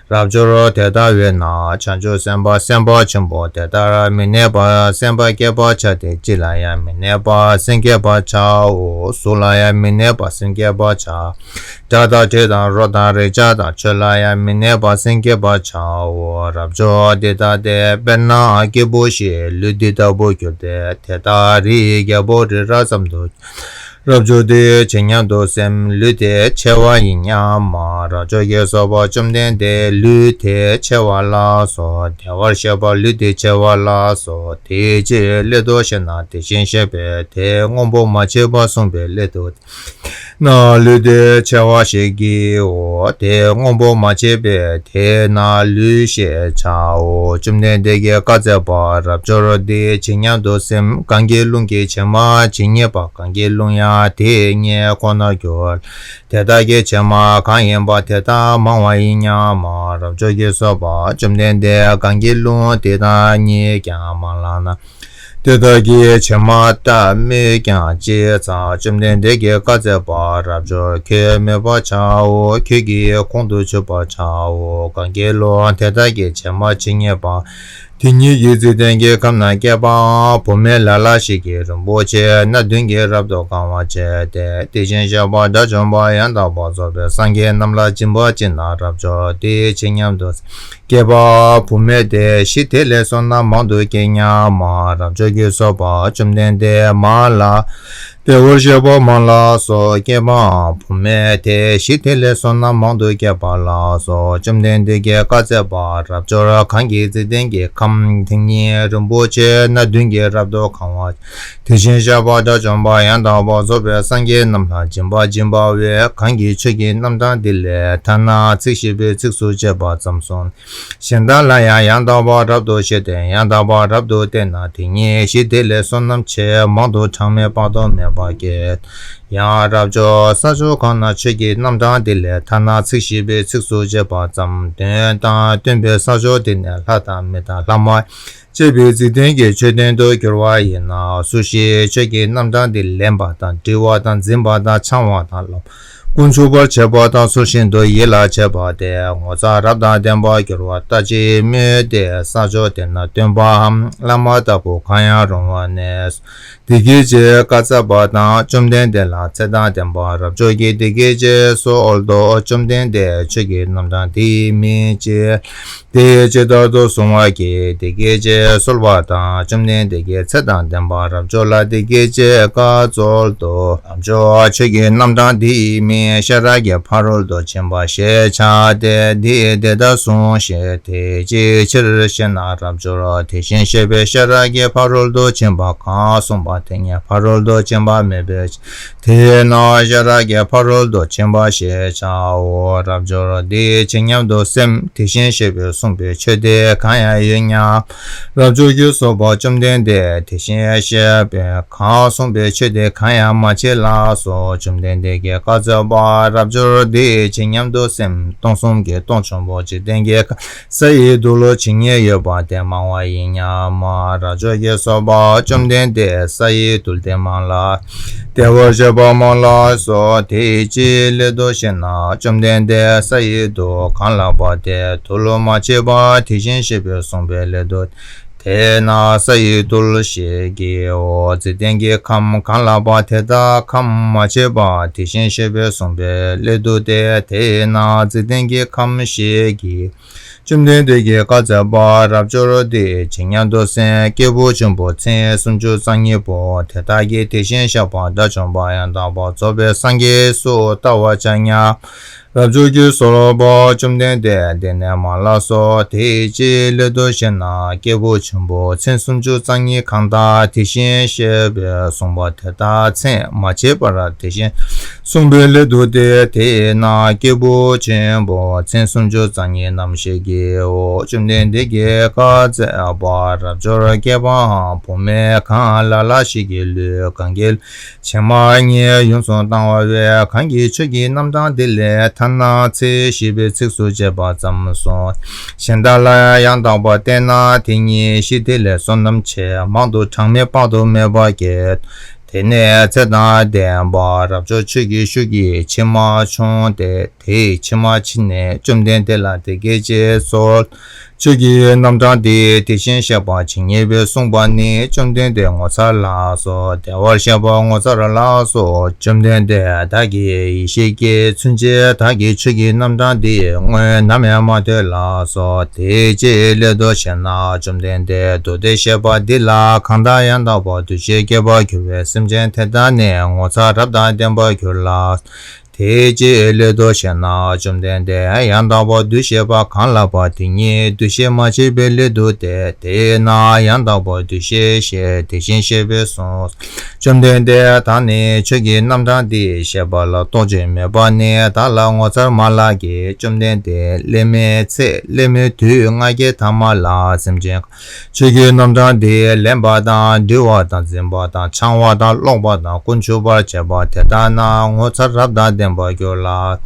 རབ་འབྱོར། དེ་ལྟ་བས་ན་བྱང་ཆུབ་སེམས་དཔའ་སེམས་དཔའ་ཆེན་པོ་དེ་ལྟར་མི་གནས་པ་སེམས་པ་བསྐྱེད་པར་བྱ་སྟེ། ཅི་ལ་ཡང་མི་གནས་པ་སེམས་བསྐྱེད་པར་བྱའོ། གཟུགས་ལ་ཡང་མི་གནས་པ་སེམས་བསྐྱེད་པར་བྱ། སྒྲ་དང་དྲི་དང་རོ་དང་རེག་བྱ་དང་ཆོས་ལ་ཡང་མི་གནས་པ་སེམས་བསྐྱེད་པར་བྱའོ། རབ་འབྱོར། འདི་ལྟ་སྟེ། དཔེར་ན་སྐྱེས་བུ་ཞིག་ལུས་འདི་ལྟ་བུར་གྱུར་ཏེ། དེ་ལྟར་རིའི་རྒྱལ་པོ་རི་རབ་ཙམ་དུ། རབ་འབྱོར། འདི་ཇི་སྙམ་དུ་སེམས། ལུས་དེ་ཆེ་བ་ཡིན་སྙམ་མ། རབ་འབྱོར་གྱིས་གསོལ་པ། བཅོམ་ལྡན་འདས། ལུས་དེ་ཆེ་བ་ལགས་སོ། བདེ་བར་གཤེགས་པ། ལུས་དེ་ཆེ་བ་ལགས་སོ། དེ་ཅིའི་སླད་དུ་ཞེ་ན། དེ་བཞིན་གཤེགས་པས་དེ་དངོས་པོ་མ་མཆིས་པ་གསུངས་པའི་སླད་དུ། ན་ལུས་དེ་ཆེ་བ་ཞེས་བགྱིའོ། དེ་དངོས་པོ་མ་མཆིས་པས་དེས་ན་ལུས་ཞེས་བྱའོ། བཅོམ་ལྡན་འདས་ཀྱིས་བཀའ་སྩལ་པ། རབ་འབྱོར། འདི་ཇི་སྙམ་དུ་སེམས། གང་གི་རླུང་གིས་བྱེ་མ་ཇི་སྙེད་པ། གང་གི་རླུང་ཡང་དེ་སྙེད་ཁོ་ནར་གྱུར། དེ་དག་གི་བྱེ་མ་གང་ཡིན་པ་དེ་དག་མང་བ་ཡིན་སྙམ་མ། རབ་འབྱོར་གྱིས་གསོལ་པ། བཅོམ་ལྡན་འདས། གང་གི་རླུང་དེ་དག་ཉིད་ཀྱང་མང་ལགས་ན། དེ་དག་གི་བྱེ་མ་དག་སྨོས་ཀྱང་ཅི་ཙམ། བཅོམ་ལྡན་འདས་ཀྱིས་བཀའ་སྩལ་པ། རབ་འབྱོར། ཁྱོད་སྨོད་པར་བྱའོ། ཁྱོད་ཀྱིས་ཁོང་དུ་ཆུད་པར་བྱའོ། གང་གི་རླུང་དེ་དག་གི་བྱེ་མ་ཇི་སྙེད་པ། དེ་ཉིད་ཀྱི་འཇིག་རྟེན་གྱི་ཁམས་ན་སྐྱེས་པའམ་བུད་མེད་ལ་ལ་ཞིག་གིས་རིན་པོ་ཆེ་སྣ་བདུན་གྱིས་རབ་ཏུ་གང་བར་བྱས་ཏེ། དེ་བཞིན་གཤེགས་པ་དགྲ་བཅོམ་པ་ཡང་དག་པར་རྫོགས་པའི་སངས་རྒྱས་རྣམས་ལ་སྦྱིན་པ་བྱིན་ན། རབ་འབྱོར། དེ་ཇི་སྙམ་དུ། སྐྱེས་པ་བུད་མེད་དེ་གཞི་དེ་ལས་བསོད་ནམས་མང་དུ་སྐྱེས་སྙམ་མ། རབ་འབྱོར་གྱིས་གསོལ་པ། བཅོམ་ལྡན་འདས། མ་ལ། བདེ་བར་གཤེགས་པ་མ་ལགས་སོ། སྐྱེས་པའམ་བུད་མེད་དེ་གཞི་དེ་ལས་བསོད་ནམས་མང་དུ་སྐྱེས་པ་ལགས་སོ། བཅོམ་ལྡན་འདས་ཀྱིས་བཀའ་སྩལ་པ། རབ་འབྱོར། གང་གི་འཇིག་རྟེན་གྱི་ཁམས་དེ་ཉིད་རིན་པོ་ཆེ་སྣ་བདུན་གྱིས་རབ་ཏུ་གང་བ། དེ་བཞིན་གཤེགས་པ་དགྲ་བཅོམ་པ་ཡང་དག་པར་རྫོགས་པའི་སངས་རྒྱས་རྣམས་ལ་སྦྱིན་པ་སྦྱིན་པ་བས། གང་གིས་ཆོས་ཀྱི་རྣམ་གྲངས་འདི་ལས་ཐ་ན་ཚིག་བཞི་པའི་ཚིགས་སུ་བཅད་པ་ཙམ་གསུངས། གཞན་དག་ལ་ཡང་ཡང་དག་པར་རབ་ཏུ་བཤད་དེ་ཡང་དག་པར་རབ་ཏུ་བསྟན་ན། དེ་ཉིད་གཞི་དེ་ལས་བསོད་ནམས་ཆེས་མང་དུ་གྲངས་མེད་དཔག་ཏུ་མེད་པ་སྐྱེས། ཡང་རབ་འབྱོར། ས་ཕྱོགས་གང་ན་ཆོས་ཀྱི་རྣམ་གྲངས་འདི་ལས་ཐ་ན་ཚིག་བཞི་པའི་ཚིགས་སུ་བཅད་པ་ཙམ་དོན་དམ་སྟོན་པའི་ས་ཕྱོགས་དེ་ནས་ལྷ་དང་མི་དང་ལྷ་མ་བཅས་པའི་འཇིག་རྟེན་གྱི་མཆོད་རྟེན་དུ་གྱུར་པ་ཡིན་ན། སུ་ཞིག་ཆོས་ཀྱི་རྣམ་གྲངས་འདི་ལེན་པ་དང་། དྲི་བ་དང་། འཛིན་པ་དང་། འཆང་བ་དང་། ལམ་ཀུན་ཆུབ་པར་བྱེད་པ་དང་། ཚུལ་བཞིན་དུ་ཡིད་ལ་བྱེད་པ་སྟེ། ངོ་མཚར་རབ་དང་ལྡན་པར་གྱུར་པ་ལྟ་ཅི་སྨོས་ཏེ། ས་ཕྱོགས་དེ་ན་སྟོན་པའམ་བླ་མ་ལྟ་བུ་གང་ཡང་རུང་བ་ནས། འདི་སྐད་ཅེས་བཀའ་སྩལ་པ་དང་། བཅོམ་ལྡན་འདས་ལ་ཚེ་དང་ལྡན་པ་རབ་འབྱོར་གྱིས་འདི་སྐད་ཅེས་གསོལ་ཏོ། བཅོམ་ལྡན་འདས། ཆོས་ཀྱི་རྣམ་གྲངས་འདི་མིན་ཅི། དེ་ཇི་ལྟར་དུ་གསུང་བར་བགྱི། འདི་སྐད་ཅེས་གསོལ་བ་དང་། བཅོམ་ལྡན་འདས་ཀྱིས་ཚེ་དང་ལྡན་པ་རབ་འབྱོར་ལ་འདི་སྐད་ཅེས་བཀའ་སྩལ་ཏོ། རབ་འབྱོར། ཆོས་ཀྱི་རྣམ་གྲངས་འདིའི་མིང་ཤེས་རབ་ཀྱི་ཕ་རོལ་ཏུ་ཕྱིན་པ་ཞེས་བྱ་སྟེ། འདི་འདི་ལྟར་གསུངས་ཤིག་དེ་ཅིའི་ཕྱིར་ཞེ་ན། རབ་འབྱོར། དེ་བཞིན་གཤེགས་པའི་ཤེས་རབ་ཀྱི་ཕ་རོལ་ཏུ་ཕྱིན་པ་གང་གསུངས་པ་དེ་ཉིད་ཕ་རོལ་ཏུ་ཕྱིན་པ་མིན་པའི་དེས་ན་ཤེས་རབ་ཀྱི་ཕ་རོལ་ཏུ་ཕྱིན་པ་ཞེས་བྱའོ། རབ་འབྱོར། འདི་ཇི་སྙམ་དུ་སེམས། དེ་བཞིན་གཤེགས་པས་གསུངས་པའི་ཆོས་དེ་གང་ཡང་ཡོད་སྙམ། རབ་འབྱོར་གྱིས་གསོལ་པ། བཅོམ་ལྡན་འདས། དེ་བཞིན་གཤེགས་པས་གང་གསུངས་པའི་ཆོས་དེ་གང་ཡང་མ་མཆིས་ལགས་སོ། བཅོམ་ལྡན་འདས་ཀྱིས་བཀའ་སྩལ་པ། རབ་འབྱོར། འདི་ཇི་སྙམ་དུ་སེམས། སྟོང་གསུམ་གྱི་སྟོང་ཆེན་པོ་འཇིག་རྟེན་གྱི་ས་ཡི་དུག་ལོག་ཇི་སྙེད་ཡོད་པ་དེ་མང་བ་ཡིན་སྙམ་མ། རབ་འབྱོར་གྱིས་གསོལ་པ། བཅོམ་ལྡན་འདས། ས་ཡི་དུག་དེ་མང་ལ། བདེ་བར་གཤེགས་པ་མང་ལགས་སོ། དེ་ཅིའི་སླད་དུ་ཞེ་ན། བཅོམ་ལྡན་འདས། ས་ཡི་དུག་གང་ལགས་པ་དེ་དུག་ལོག་མ་མཆིས་པ་དེ་བཞིན་གཤེགས་པས་གསུངས་པའི་སླད་དུ། དེས་ན་ས་ཡི་རྡུལ་ཞེས་བགྱིའོ། འཇིག་རྟེན་གྱི་ཁམས་གང་ལགས་པ་དེ་དག་ཁམས་མ་མཆིས་པ་དེ་བཞིན་གཤེགས་པས་གསུངས་པའི་སླད་དུ་སྟེ། དེས་ན་འཇིག་རྟེན་གྱི་ཁམས་ཞེས་བགྱི། བཅོམ་ལྡན་འདས་ཀྱིས་བཀའ་སྩལ་པ། རབ་འབྱོར། འདི་ཇི་སྙེད་དུ་སེམས་སྐྱེས་བུ་ཆེན་པོ་མཚན་སུམ་ཅུ་རྩ་གཉིས་པོ་དེ་དག་གིས་དེ་བཞིན་གཤེགས་པ་དགྲ་བཅོམ་པ་ཡང་དག་པར་རྫོགས་པའི་སངས་རྒྱས་སུ་བལྟ་བར་བྱ་སྙམ། རབ་འབྱོར་གྱིས་གསོལ་པ། བཅོམ་ལྡན་འདས། དེ་ནས་མ་ལགས་སོ། དེའི་ཕྱིར་སླད་དུ་ཞེ་ན། སྐྱེས་བུ་ཆེན་པོ་མཚན་སུམ་ཅུ་རྩ་གཉིས་གང་དག་དེ་བཞིན་གཤེགས་པས་གསུངས་པ་དེ་དག་མཚན་མ་མཆིས་པར་དེ་བཞིན་གསུངས་པའི་སླད་དུ་སྟེ། དེས་ན་སྐྱེས་བུ་ཆེན་པོ་མཚན་སུམ་ཅུ་རྩ་གཉིས་རྣམས་ཞེས་བགྱིའོ། བཅོམ་ལྡན་འདས་ཀྱིས་བཀའ་སྩལ་པ། རབ་འབྱོར། སྐྱེས་པའམ་བུད་མེད་གང་ལ་ལ་ཞིག་གི་ལུས་གང་གི་ཕྱི་མ་གཉིས་ཡོངས་སུ་བཏང་བ་བས། གང་གིས་ཆོས་ཀྱི་རྣམ་གྲངས་འདི་ལས་ཐ་ན་ཚེ་ཞེས་པའི་ཚིགས་སུ་བཅད་པ་ཙམ་སོགས་གཞན་དག་ལ་ཡང་དག་པར་བསྟན་ན། དེ་ཉིད་ཤི་དེ་ལས་བསོད་ནམས་ཆེ། མང་དུ་གྲངས་མེད་དཔག་ཏུ་མེད་པ་སྐྱེ། དེ་ནས་ཚེ་དང་ལྡན་པ་རབ་འབྱོར་ཆོས་ཀྱི་ཤུགས་ཀྱིས་ཕྱི་མ་ཕྱུང་སྟེ། དེའི་ཕྱི་མ་ཕྱིན་ནས་བཅོམ་ལྡན་འདས་ལ་འདི་སྐད་ཅེས་གསོལ། ཆོས་ཀྱི་རྣམ་གྲངས་འདི་དེ་བཞིན་གཤེགས་པ་ཇི་སྙེད་པས་གསུངས་པ་ནི། བཅོམ་ལྡན་འདས་ངོ་མཚར་ལགས་སོ། བདེ་བར་གཤེགས་པ་ངོ་མཚར་ལགས་སོ། བཅོམ་ལྡན་འདས་བདག་གི་ཡེ་ཤེས་ཀྱིས་མཚོན་ཕྱིར་བདག་གིས་ཆོས་ཀྱི་རྣམ་གྲངས་འདི་སྔོན་ནམ་ཡང་མ་ཐོས་ལགས་སོ། དེའི་ཕྱིར་སླད་དུ་ཞེ་ན། བཅོམ་ལྡན་འདས། མདོ་སྡེ་བཤད་པ་འདི་ལ་གང་དག་ཡང་དག་པར་འདུ་ཤེས་སྐྱེས་པར་གྱུར་པའི་སེམས་ཅན་དེ་དག་ནི་ངོ་མཚར་རབ་དང་ལྡན་པར་འགྱུར་ལ། དེའི་ཕྱིར་སླད་དུ་ཞེ་ན། བཅོམ་ལྡན་འདས། ཡང་དག་པར་འདུ་ཤེས་པ་གང་ལགས་པ་དེ་ཉིད་འདུ་ཤེས་མ་མཆིས་པའི་སླད་དུ་སྟེ། དེས་ན་ཡང་དག་པར་འདུ་ཤེས་ཞེས་དེ་བཞིན་གཤེགས་པས་གསུངས། བཅོམ་ལྡན་འདས། བདག་ནི་ཆོས་ཀྱི་རྣམ་གྲངས་འདི་བཤད་པ་ལ་རྟོག་བཅས་མེད་པ་ནི་བདག་ལ་ངོ་མཚར་མ་ལགས་ཀྱི། བཅོམ་ལྡན་འདས། སླད་མའི་ཚེ་སླད་མའི་དུས་ལྔ་བརྒྱའི་ཐ་མ་ལ་སེམས་ཅན་ཆོས་ཀྱི་རྣམ་གྲངས་འདི་ལེན་པ་དང་། འདྲི་བ་དང་། འཛིན་པ་དང་། འཆང་བ་དང་། ཀློག་པ་དང་། ཀུན་ཆུབ་པར་བྱེད་པ་དེ་དག་ན་ངོ་མཚར་རབ་དང་ལྡན་པར་འགྱུར་ལ།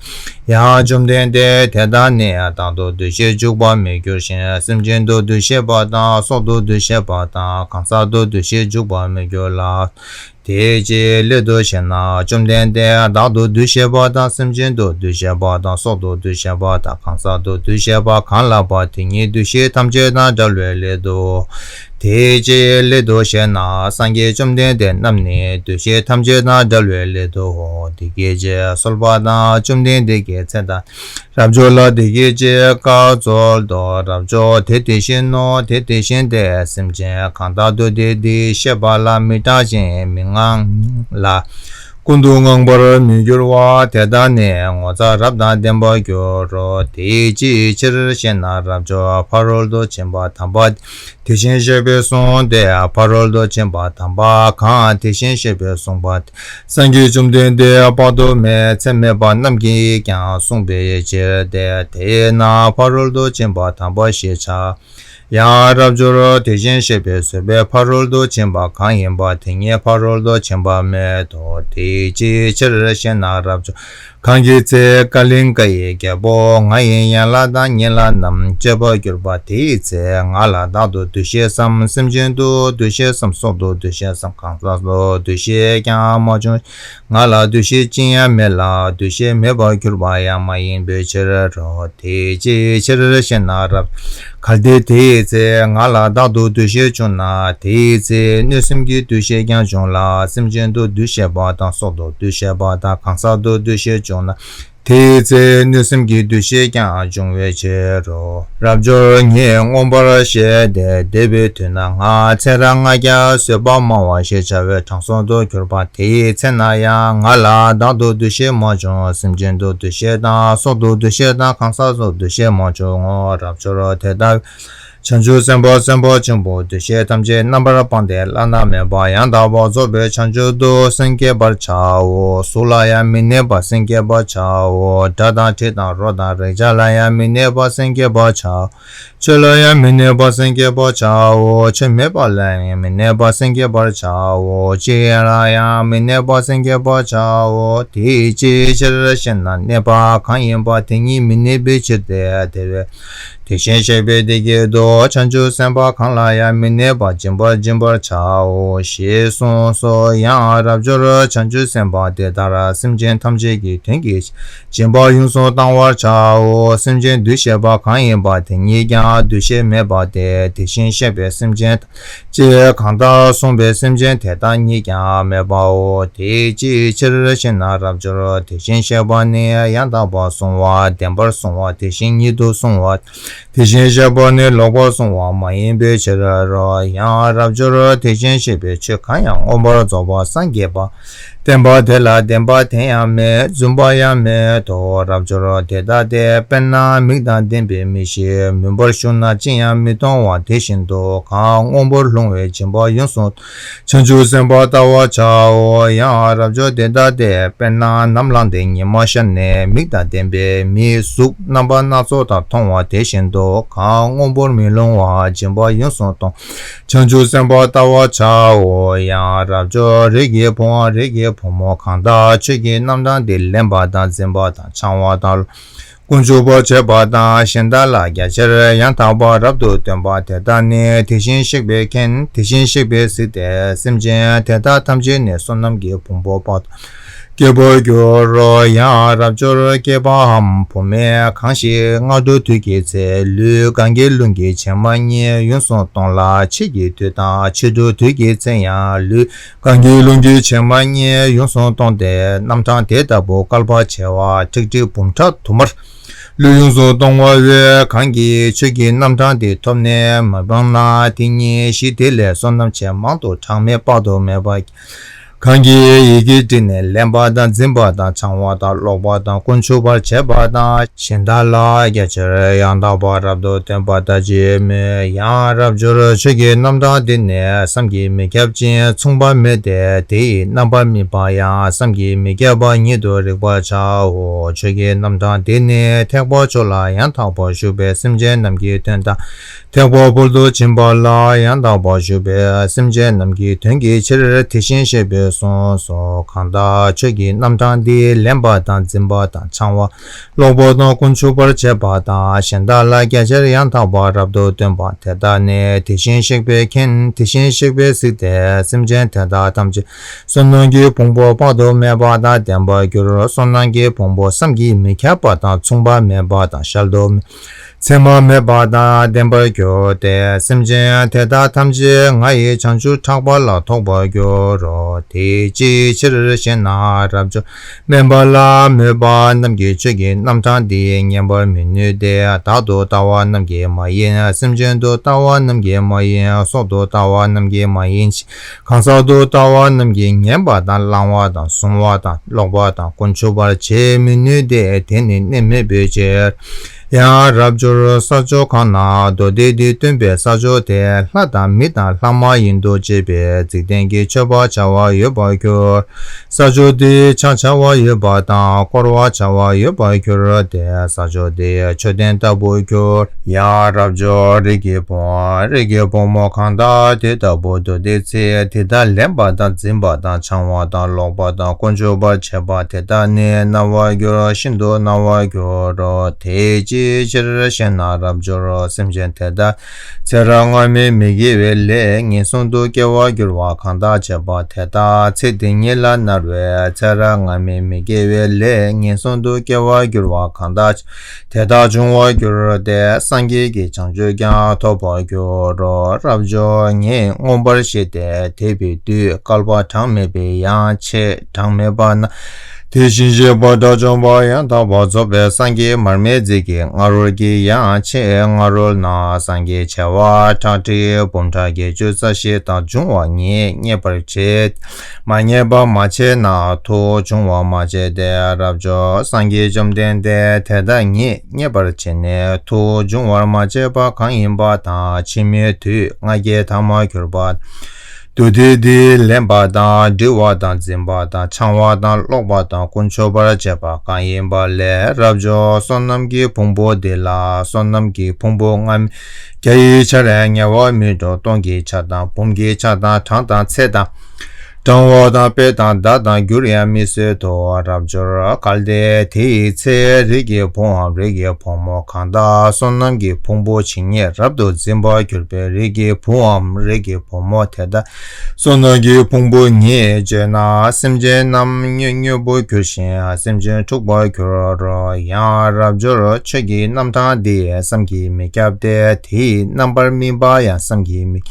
ཡང་བཅོམ་ལྡན་འདས། དེ་དག་ནི་བདག་ཏུ་འདུ་ཤེས་འཇུག་པར་མི་འགྱུར་ཞིང་། སེམས་ཅན་དུ་འདུ་ཤེས་པ་དང་། སྲོག་ཏུ་འདུ་ཤེས་པ་དང་། གང་ཟག་ཏུ་འདུ་ཤེས་འཇུག་པར་མི་འགྱུར་ལ། དེའི་ཕྱིར་སླད་དུ་ཞེ་ན། བཅོམ་ལྡན་འདས། བདག་ཏུ་འདུ་ཤེས་པ་དང་། སེམས་ཅན་དུ་འདུ་ཤེས་པ་དང་། སྲོག་ཏུ་འདུ་ཤེས་པ་དང་། གང་ཟག་ཏུ་འདུ་ཤེས་པ་གང་ལགས་པ་དེ་ཉིད་འདུ་ཤེས་ཐམས་ཅད་དང་བྲལ་བའི་སླད་དུ། དེའི་ཕྱིར་སླད་དུ་ཞེ་ན། སངས་རྒྱས་བཅོམ་ལྡན་འདས་རྣམས་ནི་འདུ་ཤེས་ཐམས་ཅད་དང་བྲལ་བའི་སླད་དུའོ། འདི་སྐད་ཅེས་གསོལ་པ་དང་། བཅོམ་ལྡན་འདས་ཀྱིས་ཚེ་དང་རབ་འབྱོར་ལ་འདི་སྐད་ཅེས་བཀའ་སྩལ་ཏོ། རབ་འབྱོར། དེ་དེ་བཞིན་ནོ། དེ་དེ་བཞིན་ཏེ། སེམས་ཅན་གང་དག་ཏུ་དེ་འདི་བཤད་པ་ལ་མི་སྐྲག་ཅིང་མི་དངངས་ལ། ཀུན་ཏུ་དངངས་པར་མི་འགྱུར་བ་དེ་དག་ནི་ངོ་མཚར་རབ་དང་ལྡན་པར་འགྱུར་རོ། དེའི་ཅིའི་ཕྱིར་ཞེ་ན། རབ་འབྱོར། ཕ་རོལ་ཏུ་ཕྱིན་པ་དམ་པ་དེ་བཞིན་གཤེགས་པས་གསུངས་ཏེ། ཕ་རོལ་ཏུ་ཕྱིན་པ་དམ་པ་གང་དེ་བཞིན་གཤེགས་པས་གསུངས་པ། སངས་རྒྱས་བཅོམ་ལྡན་འདས་དཔག་ཏུ་མེད་ཚད་མེད་པ་རྣམས་ཀྱིས་ཀྱང་གསུངས་པའི་ཕྱིར་ཏེ། དེས་ན་ཕ་རོལ་ཏུ་ཕྱིན་པ་དམ་པ་ཞེས་བྱ། ཡང་རབ་འབྱོར། དེ་བཞིན་གཤེགས་པས་བཟོད་པའི་ཕ་རོལ་ཏུ་ཕྱིན་པ་གང་ཡིན་པ་དེ་ཉིད་ཕ་རོལ་ཏུ་ཕྱིན་པ་མེད་དོ། དེའི་ཅིའི་ཕྱིར་ཞེ་ན། རབ་འབྱོར། གང་གི་ཚེ་ཀ་ལིང་ཀ་ཡི་རྒྱལ་པོ་ང་ཡི་ཡན་ལག་དང་ཉེ་ལག་རྣམས་གཅོད་པར་གྱུར་པ་དེའི་ཚེ། ང་ལ་བདག་ཏུ་འདུ་ཤེས་སམ། སེམས་ཅན་དུ་འདུ་ཤེས་སམ། སྲོག་ཏུ་འདུ་ཤེས་སམ། གང་ཟག་ཏུ་འདུ་ཤེས་ཀྱང་མ་བྱུང་། ང་ལ་འདུ་ཤེས་ཅི་ཡང་མེད་ལ། འདུ་ཤེས་མེད་པར་གྱུར་པ་ཡང་མ་ཡིན་པའི་ཕྱིར་རོ། དེའི་ཅིའི་ཕྱིར་ཞེ་ན། རབ། གལ་ཏེ་དེའི་ཚེ་ང་ལ་བདག་ཏུ་འདུ་ཤེས་བྱུང་ན། དེའི་ཚེ་གནོད་སེམས་ཀྱི་འདུ་ཤེས་ཀྱང་འབྱུང་ལ། སེམས་ཅན་དུ་འདུ་ཤེས་པ་དང་། སྲོག་ཏུ་འདུ་ཤེས་པ་དང་། གང་ཟག་ཏུ་འདུ་ཤེས་བྱུང་ན། དེའི་ཚེ་གནོད་སེམས་ཀྱི་འདུ་ཤེས་ཀྱང་འབྱུང་བའི་ཕྱིར་རོ། རབ་འབྱོར། ངས་མངོན་པར་ཞེས་ཏེ་འདས་པའི་དུས་ན་ང་ཚེ་རབས་ལྔ་བརྒྱ་བཟོད་པ་སྨྲ་བ་ཞེས་བྱ་བའི་དྲང་སྲོང་དུ་གྱུར་པ་དེའི་ཚེ་ན་ཡང་ང་ལ་བདག་ཏུ་འདུ་ཤེས་མ་བྱུང་། སེམས་ཅན་དུ་འདུ་ཤེས་དང་། སྲོག་ཏུ་འདུ་ཤེས་དང་། གང་ཟག་ཏུ་འདུ་ཤེས་མ་བྱུང་ངོ་། རབ་འབྱོར། དེ་ལྟ་བས་བྱང་ཆུབ་སེམས་དཔའ་སེམས་དཔའ་ཆེན་པོ་འདུ་ཤེས་ཐམས་ཅད་རྣམ་པར་སྤངས་ཏེ་བླ་ན་མེད་པ་ཡང་དག་པར་རྫོགས་པའི་བྱང་ཆུབ་ཏུ་སེམས་བསྐྱེད་པར་བྱའོ། གཟུགས་ལ་ཡང་མི་གནས་པར་སེམས་བསྐྱེད་པར་བྱའོ། སྒྲ་དང་དྲི་དང་རོ་དང་རེག་བྱ་ལ་ཡང་མི་གནས་པར་སེམས་བསྐྱེད་པར་བྱའོ། ཆོས་ལ་ཡང་མི་གནས་པར་སེམས་བསྐྱེད་པར་བྱའོ། ཆོས་མེད་པ་ལ་ཡང་མི་གནས་པར་སེམས་བསྐྱེད་པར་བྱའོ། ཅི་ལ་ཡང་མི་གནས་པར་སེམས་བསྐྱེད་པར་བྱའོ། དེའི་ཅིའི་ཕྱིར་ཞེ་ན། གནས་པ་གང་ཡིན་པ་དེ་ཉིད་མི་གནས་པའི་ཕྱིར་ཏེ། དེ་བས་ དེ་བཞིན་གཤེགས་པའི་བདེ་སྐྱིད་དུ། བྱང་ཆུབ་སེམས་དཔའ་གང་ལ་ཡང་མི་གནས་པར་སྦྱིན་པ་སྦྱིན་པར་བྱའོ། ཞེས་གསུངས་སོ། ཡང་རབ་འབྱོར་བྱང་ཆུབ་སེམས་དཔའ་དེ་ལྟར་སེམས་ཅན་ཐམས་ཅད་ཀྱི་དོན་གྱི་སྦྱིན་པ་ཡོངས་སུ་བཏང་བར་བྱའོ། སེམས་ཅན་འདུ་ཤེས་པ་གང་ཡིན་པ་དེ་ཉིད་ཀྱང་འདུ་ཤེས་མེད་པ་སྟེ། དེ་བཞིན་གཤེགས་པའི་སེམས་ཅན་ཅེས་གང་དག་གསུངས་པའི་སེམས་ཅན་དེ་དག་ཉིད་ཀྱང་མེད་པའོ། དེ་ཅིའི་ཕྱིར་ཞེ་ན། རབ་འབྱོར་དེ་བཞིན་གཤེགས་པ་ནི་ཡང་དག་པར་གསུང་བ། བདེན་པར་གསུང་བ། དེ་བཞིན་ཉིད་དུ་གསུང་བ། དེ་བཞིན་གཤེགས་པ་ནི་ལོག་པར་གསུང་བ་མ་ཡིན་པའི་ཕྱིར་རོ། ཡང་རབ་འབྱོར་དེ་བཞིན་གཤེགས་པའི་ཆོས་གང་ཡང་མངོན་པར་རྫོགས་པར་སངས་རྒྱས་པ། བསྟན་པ་དེ་ལ་བདེན་པ་དེ་ཡང་མེད། རྫུན་པ་ཡང་མེད་དོ། རབ་འབྱོར་དེ་ལྟ་སྟེ། དཔེར་ན་མིག་དང་ལྡན་པའི་མིག་ཤེས་མུན་པར་ཞུགས་ན་ཅི་ཡང་མི་མཐོང་བ་དེ་བཞིན་དུ། གང་སྔོན་པོར་ལྷུང་བའི་སྦྱིན་པ་ཡོངས་སུ་བྱང་ཆུབ་སེམས་དཔའ་བལྟ་བར་བྱའོ། ཡང་རབ་འབྱོར་དེ་ལྟ་སྟེ། དཔེར་ན་ནམ་ལངས་ཏེ་ཉི་མ་ཤར་ནས་མིག་དང་ལྡན་པའི་མིའི་གཟུགས་རྣམ་པ་སྣ་ཚོགས་དག་མཐོང་བ་དེ་བཞིན་དུ། གང་སྔོན་པོར་མི་ལྷུང་བར་སྦྱིན་པ་ཡོངས་སུ་གཏོང་བྱང་ཆུབ་སེམས་དཔའ་བལྟ་བར་བྱའོ། ཡང་རབ་འབྱོར་རིགས་ཀྱི་བུའམ་རིགས་ཀྱི་བུ་མོ་གང་དག་ཆོས་ཀྱི་རྣམ་གྲངས་འདི་ལེན་པ་དང་འཛིན་པ་དང་འཆང་བ་དང་། ཀུན་ཆུབ་པར་བྱེད་པ་དང་གཞན་དག་ལ་རྒྱ་ཆེར་ཡང་དག་པར་རབ་ཏུ་སྟོན་པ་དེ་དག་ནི། དེ་བཞིན་གཤེགས་པས་མཁྱེན། དེ་བཞིན་གཤེགས་པས་གཟིགས་ཏེ། སེམས་ཅན་དེ་དག་ཐམས་ཅད་ནི་བསོད་ནམས་ཀྱི་ཕུང་པོ་དཔག་ཏུ་སྐྱེ་བར་འགྱུར་རོ། ཡང་རབ་འབྱོར་སྐྱེས་པའམ་བུད་མེད་གང་ཞིག་སྔ་དྲོ་དུས་ཀྱི་ཚེ་ལུས་གང་གི་རླུང་གིས་བྱེ་མ་སྙེད་ཡོངས་སུ་གཏོང་ལ། ཕྱེད་ཀྱི་དུས་དང་ཕྱི་དྲོ་དུས་ཀྱི་ཚེ་ཡང་ལུས་གང་གི་རླུང་གིས་བྱེ་མ་སྙེད་ཡོངས་སུ་གཏོང་སྟེ། རྣམ་གྲངས་དེ་ལྟ་བུ་བསྐལ་པ་བྱེ་བ་ཁྲི་ཁྲི་འབུམ་ཕྲག་དུ་མར་ལུས་ཡོངས་སུ་གཏོང་བ་བས། གང་གིས་ཆོས་ཀྱི་རྣམ་གྲངས་འདི་ཐོབ་ནས་མི་སྤང་ན། དེ་ཉིད་གཞི་དེ་ལས་བསོད་ནམས་ཆེས་མང་དུ་གྲངས་མེད་དཔག་ཏུ་མེད་པ། གང་གིས་ཡི་གེ་བྲིས་ནས་ལེན་པ་དང་འཛིན་པ་དང་འཆང་བ་དང་ཀློག་པ་དང་ཀུན་ཆུབ་པར་བྱེད་པ་དང་གཞན་དག་ལ་རྒྱ་ཆེར་ཡང་དག་པར་རབ་ཏུ་སྟོན་པ་ལྟ་ཅི་སྨོས། ཡང་རབ་འབྱོར་ཆོས་ཀྱི་རྣམ་གྲངས་འདི་ནི་བསམ་གྱིས་མི་ཁྱབ་ཅིང་མཚུངས་པ་མེད་དེ། དེ་ཡི་རྣམ་པར་སྨིན་པ་ཡང་བསམ་གྱིས་མི་ཁྱབ་པ་ཉིད་དུ་རིག་པར་བྱའོ། ཆོས་ཀྱི་རྣམ་གྲངས་འདི་ནི་ཐེག་པ་མཆོག་ལ་ཡང་དག་པར་ཞུགས་པའི་སེམས་ཅན་རྣམས་ཀྱི་དོན་དང་། ཐེག་པ་དཔལ་དུ་ཕྱིན་པ་ལ་ཡང་དག་པར་ཞུགས་པའི་སེམས་ཅན་རྣམས་ཀྱི་དོན་གྱི་ཕྱིར། དེ་བཞིན་གཤེགས་པས་གསུངས་སོ། གང་དག་ཆོས་ཀྱི་རྣམ་གྲངས་འདི་ལེན་པ་དང་འཛིན་པ་དང་འཆང་བ། ཀློག་པ་དང་ཀུན་ཆུབ་པར་བྱེད་པ་དང་གཞན་དག་ལ་རྒྱ་ཆེར་ཡང་དག་པར་རབ་ཏུ་སྟོན་པ་དེ་དག་ནི། དེ་བཞིན་གཤེགས་པས་མཁྱེན། དེ་བཞིན་གཤེགས་པས་གཟིགས་ཏེ། སེམས་ཅན་དེ་དག་ཐམས་ཅད་བསོད་ནམས་ཀྱི་ཕུང་པོ་དཔག་ཏུ་མེད་པ་དང་ལྡན་པར་འགྱུར། བསོད་ནམས་ཀྱི་ཕུང་པོ་བསམ་གྱིས་མི་ཁྱབ་པ་དང་མཚུངས་པ་མེད་པ་དང་གཞལ་དུ་མེད་མཚན་མ་མེད་པ་དང་ལྡན་པར་འགྱུར་ཏེ། སེམས་ཅན་དེ་དག་ཐམས་ཅད་ང་ཡི་བྱང་ཆུབ་ཕྲག་པ་ལ་ཐོགས་པར་འགྱུར་རོ། དེ་ཅིའི་ཕྱིར་ཞེ་ན། རབ་འབྱོར་དམན་པ་ལ་མོས་པ་རྣམས་ཀྱིས་ཆོས་ཀྱི་རྣམ་གྲངས་འདི་ཉན་པར་མི་ནུས་ཏེ། བདག་ཏུ་ལྟ་བ་རྣམས་ཀྱིས་མ་ཡིན། སེམས་ཅན་དུ་ལྟ་བ་རྣམས་ཀྱིས་མ་ཡིན། སྲོག་ཏུ་ལྟ་བ་རྣམས་ཀྱིས་མ་ཡིན། གང་ཟག་ཏུ་ལྟ་བ་རྣམས་ཀྱིས་ཉན་པ་དང་བླང་བ་དང་གཟུང་བ་དང་ཀློག་པ་དང་ཀུན་ཆུབ་པར་བྱེད་མི་ནུས་ཏེ། དེ་ནི་གནས་མེད་པའི་ཕྱིར། ཡང་རབ་འབྱོར་ས་ཕྱོགས་གང་ན་མདོ་སྡེ་འདི་སྟོན་པའི་ས་ཕྱོགས་དེ་ལྷ་དང་མི་དང་ལྷ་མ་ཡིན་དུ་བྱེད་པའི་འཇིག་རྟེན་གྱི་མཆོད་པ་བྱ་བ་ཡོད་པར་འགྱུར། ས་ཕྱོགས་དེའི་ཕྱག་བྱ་བ་ཡོད་པ་དང་བསྐོར་བ་བྱ་བ་ཡོད་པར་འགྱུར་ཏེ། ས་ཕྱོགས་དེའི་མཆོད་རྟེན་ལྟ་བུར་འགྱུར། ཡང་རབ་འབྱོར་རིགས་ཀྱི་བུའམ་རིགས་ཀྱི་བུ་མོ་གང་དག་དེ་ལྟ་བུ་མདོ་སྡེའི་ཚིག་དེ་དག་ལེན་པ་དང་འཛིན་པ་དང་འཆང་བ་དང་ཀློག་པ་དང་ཀུན་ཆུབ་པར་བྱེད་པ་དེ་དག་ནི་སྣང་བར་འགྱུར། ཤིན་ཏུ་སྣང་བར་འགྱུར་རོ། དེ་ཅིའི་ཕྱིར་ཞེ་ན། རབ་འབྱོར་སེམས་ཅན་དེ་དག་ཚེ་རབས་སྔ་མའི་མི་དགེ་བའི་ལས་ངན་སོང་དུ་སྐྱེ་བར་འགྱུར་བ་གང་དག་བྱེད་པ་དེ་དག་ཚེ་འདི་ཉིད་ལ་མནར་བས། ཚེ་རབས་སྔ་མའི་མི་དགེ་བའི་ལས་ངན་སོང་དུ་སྐྱེ་བར་འགྱུར་བ་གང་དག་བྱེད་པ་དེ་དག་འབྱུང་བར་འགྱུར་ཏེ། སངས་རྒྱས་ཀྱི་བྱང་ཆུབ་ཀྱང་ཐོབ་པར་འགྱུར་རོ། རབ་འབྱོར་ངས་མངོན་པར་ཤེས་ཏེ་དད་པའི་དུས་བསྐལ་པ་གྲངས་མེད་པའི་ཡང་ཆེས་གྲངས་མེད་པ་ན། དེ་བཞིན་གཤེགས་པ་དགྲ་བཅོམ་པ་ཡང་དག་པར་རྫོགས་པའི་སངས་རྒྱས་མར་མེ་མཛད་ཀྱི་སྔ་རོལ་གྱི་ཡང་ཆེས་སྔ་རོལ་ན་སངས་རྒྱས་བྱེ་བ་ཁྲག་ཁྲིག་འབུམ་ཕྲག་བརྒྱད་ཅུ་རྩ་བཞི་དག་འབྱུང་བ་ངས་མཉེས་པར་བྱེད། མ་མཉེས་པ་མ་བྱས་ན་ཐུགས་འབྱུང་བར་མ་བྱས་ཏེ། རབ་འབྱོར་སངས་རྒྱས་བཅོམ་ལྡན་འདས་དེ་དག་ངས་མཉེས་པར་བྱས་ནས་ཐུགས་འབྱུང་བར་མ་བྱས་པ་གང་ཡིན་པ་དང་། ཕྱི་མའི་དུས་ང་རྒྱལ་ཐ་མར་གྱུར་པ། མདོ་སྡེ་འདི་ལེན་པ་དང་འདྲི་བ་དང་འཛིན་པ་དང་འཆང་བ་དང་ཀློག་པ་དང་ཀུན་ཆུབ་པར་བྱེད་པ་གང་ཡིན་པ་ལས། རབ་འབྱོར་བསོད་ནམས་ཀྱི་ཕུང་པོ་འདི་ལ་བསོད་ནམས་ཀྱི་ཕུང་པོ་སྔ་མའི་བརྒྱ་ཡི་ཆར་ཉེ་བར་མི་འགྲོ་སྟོང་གི་ཆར་དང་འབུམ་གྱི་ཆར་དང་གྲངས་དང་ཚད་དང་། སྤྲང་བོ་དང་སྤེ་དང་མདའ་དང་གུར་ཡང་མི་སྲིད་དོ། རབ་འབྱོར་གལ་ཏེ་དེ་ཡི་ཚེ། རིགས་ཀྱི་བུའམ་རིགས་ཀྱི་བུ་མོ་གང་དག་བསོད་ནམས་ཀྱི་ཕུང་པོ་ཇི་སྙེད་རབ་ཏུ་འཛིན་པར་གྱུར་པའི་རིགས་ཀྱི་བུའམ་རིགས་ཀྱི་བུ་མོ་དེ་དག་བསོད་ནམས་ཀྱི་ཕུང་པོ་ཉིད་སྤྱོད་ན། སེམས་ཅན་རྣམས་མྱོས་མྱོས་པོར་འགྱུར་ཞིང་སེམས་ཅན་འཁྲུགས་པར་འགྱུར་རོ། ཡང་རབ་འབྱོར་ཆོས་ཀྱི་རྣམ་གྲངས་འདི་བསམ་གྱིས་མི་ཁྱབ་སྟེ། དེའི་རྣམ་པར་སྨིན་པ་ཡང་བསམ་གྱིས་མི་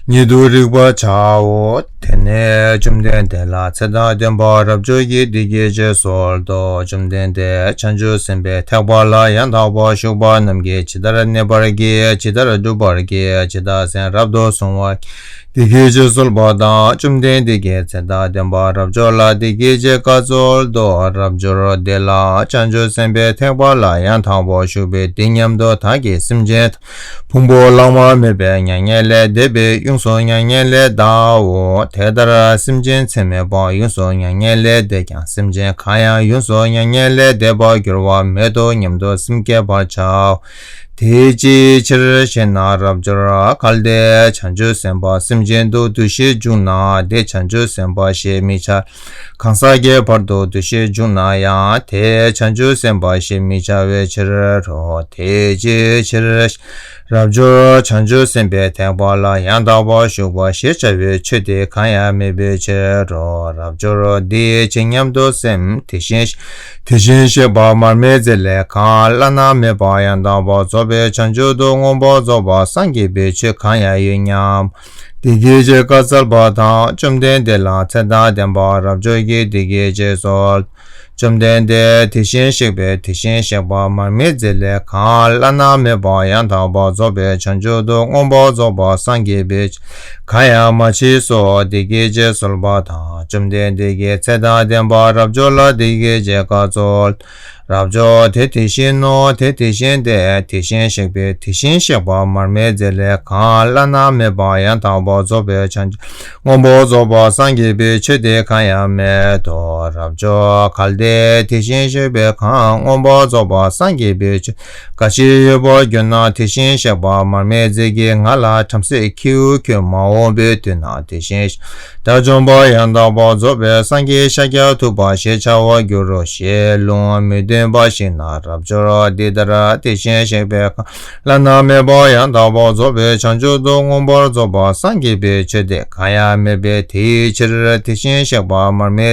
ཉིད་དུ་རིག་པར་བྱའོ། དེ་ནས་བཅོམ་ལྡན་འདས་ལ་ཚེ་དང་ལྡན་པ་རབ་འབྱོར་གྱིས་འདི་སྐད་ཅེས་གསོལ་ཏོ། བཅོམ་ལྡན་འདས་བྱང་ཆུབ་སེམས་དཔའི་ཐེག་པ་ལ་ཡང་དག་པར་ཞུགས་པ་རྣམས་ཀྱིས་ཇི་ལྟར་གནས་པར་བགྱི། ཇི་ལྟར་བསྒྲུབ་པར་བགྱི། ཇི་ལྟར་སེམས་རབ་ཏུ་བཟུང་བར་བགྱི། འདི་སྐད་ཅེས་གསོལ་པ་དང་། བཅོམ་ལྡན་འདས་ཀྱིས་ཚེ་དང་ལྡན་པ་རབ་འབྱོར་ལ་འདི་སྐད་ཅེས་བཀའ་སྩལ་ཏོ། རབ་འབྱོར་འདི་ལ་བྱང་ཆུབ་སེམས་དཔའི་ཐེག་པ་ལ་ཡང་དག་པར་ཞུགས་པའི་འདི་སྙམ་དུ་བདག་གིས་སེམས་ཅན་ཕུང་པོ་བླ་མ་མེད་པའི་མྱ་ངན་ལས་འདས་པའི་ཡོངས་སུ་མྱ་ངན་ལས་འདའོ། དེ་ལྟར་སེམས་ཅན་ཚད་མེད་པ་ཡོངས་སུ་མྱ་ངན་ལས་འདས་ཀྱང་སེམས་ཅན་གང་ཡང་ཡོངས་སུ་མྱ་ངན་ལས་འདས་པར་འགྱུར་བ་མེད་དོ་སྙམ་དུ་སེམས་བསྐྱེད་པར་བྱའོ། དེ་ཅིའི་ཕྱིར་ཞེ་ན། རབ་འབྱོར་གལ་ཏེ་བྱང་ཆུབ་སེམས་དཔའ་སེམས་ཅན་དུ་འདུ་ཤེས་བཅུག་ན་དེ་བྱང་ཆུབ་སེམས་དཔའ་ཞེས་མི་བྱ། གང་ཟག་གི་བར་དུ་འདུ་ཤེས་བཅུག་ན་ཡང་དེ་བྱང་ཆུབ་སེམས་དཔའ་ཞེས་མི་བྱ་བའི་ཕྱིར་རོ། དེ་ཅིའི་ཕྱིར། རབ་འབྱོར་བྱང་ཆུབ་སེམས་དཔའི་ཐེག་པ་ལ་ཡང་དག་པར་ཞུགས་པ་ཞེས་བྱ་བའི་ཆོས་དེ་གང་ཡང་མེད་པའི་ཕྱིར་རོ། རབ་འབྱོར་འདི་ཇི་སྙམ་དུ་སེམས། དེ་བཞིན་དེ་བཞིན་གཤེགས་པ་མར་མེ་མཛད་ལས་གང་བླ་ན་མེད་པ་ཡང་དག་པར་རྫོགས་པའི་བྱང་ཆུབ་ཏུ་མངོན་པར་རྫོགས་པར་སངས་རྒྱས་པའི་ཆོས་གང་ཡང་ཡོད་སྙམ། འདི་སྐད་ཅེས་བཀའ་སྩལ་པ་དང་། བཅོམ་ལྡན་འདས་ལ་ཚེ་དང་ལྡན་པ་རབ་འབྱོར་གྱིས་འདི་སྐད་ཅེས་གསོལ། བཅོམ་ལྡན་འདས། དེ་བཞིན་གཤེགས་པའི་དེ་བཞིན་གཤེགས་པ་མར་མེ་མཛད་ལས་གང་བླ་ན་མེད་པ་ཡང་དག་པར་རྫོགས་པའི་བྱང་ཆུབ་ཏུ་མངོན་པར་རྫོགས་པར་སངས་རྒྱས་པའི་ཆོས་གང་ཡང་མ་མཆིས་སོ། འདི་སྐད་ཅེས་གསོལ་པ་དང་། བཅོམ་ལྡན་འདས་ཀྱིས་ཚེ་དང་ལྡན་པ་རབ་འབྱོར་ལ་འདི་སྐད་ཅེས་བཀའ་སྩལ། རབ་འབྱོར་དེ་དེ་བཞིན་ནོ། དེ་དེ་བཞིན་ཏེ། དེ་བཞིན་གཤེགས་པའི་དེ་བཞིན་གཤེགས་པ་མར་མེ་མཛད་ལས་གང་བླ་ན་མེད་པ་ཡང་དག་པར་རྫོགས་པའི་བྱང་ཆུབ་མངོན་པར་རྫོགས་པར་སངས་རྒྱས་པའི་ཆོས་དེ་གང་ཡང་མེད་དོ། རབ་འབྱོར་གལ་ཏེ་དེ་བཞིན་གཤེགས་པའི་གང་མངོན་པར་རྫོགས་པར་སངས་རྒྱས་པའི་ཆོས་འགའ་ཞིག་ཡོད་པར་གྱུར་ན། དེ་བཞིན་གཤེགས་པ་མར་མེ་མཛད་ཀྱིས་ང་ལ་བྲམ་ཟེའི་ཁྱེའུ་ཁྱོད་མ་འོངས་པའི་དུས་ན་དེ་བཞིན་དགྲ་བཅོམ་པ་ཡང་དག་པར་རྫོགས་པའི་སངས་རྒྱས་ཤཱཀྱ་ཐུབ་པ་ཞེས་བྱ་བར་འགྱུར་རོ་ཞེས་ལུང་མི་སྟོན་པ་ཞིག་ན། རབ་འབྱོར་འདི་ལྟར་དེ་བཞིན་གཤེགས་པའི་གང་བླ་ན་མེད་པ་ཡང་དག་པར་རྫོགས་པའི་བྱང་ཆུབ་ཏུ་མངོན་པར་རྫོགས་པར་སངས་རྒྱས་པའི་ཆོས་དེ་གང་ཡང་མེད་པས། དེའི་ཕྱིར་དེ་བཞིན་གཤེགས་པ་མར་མེ་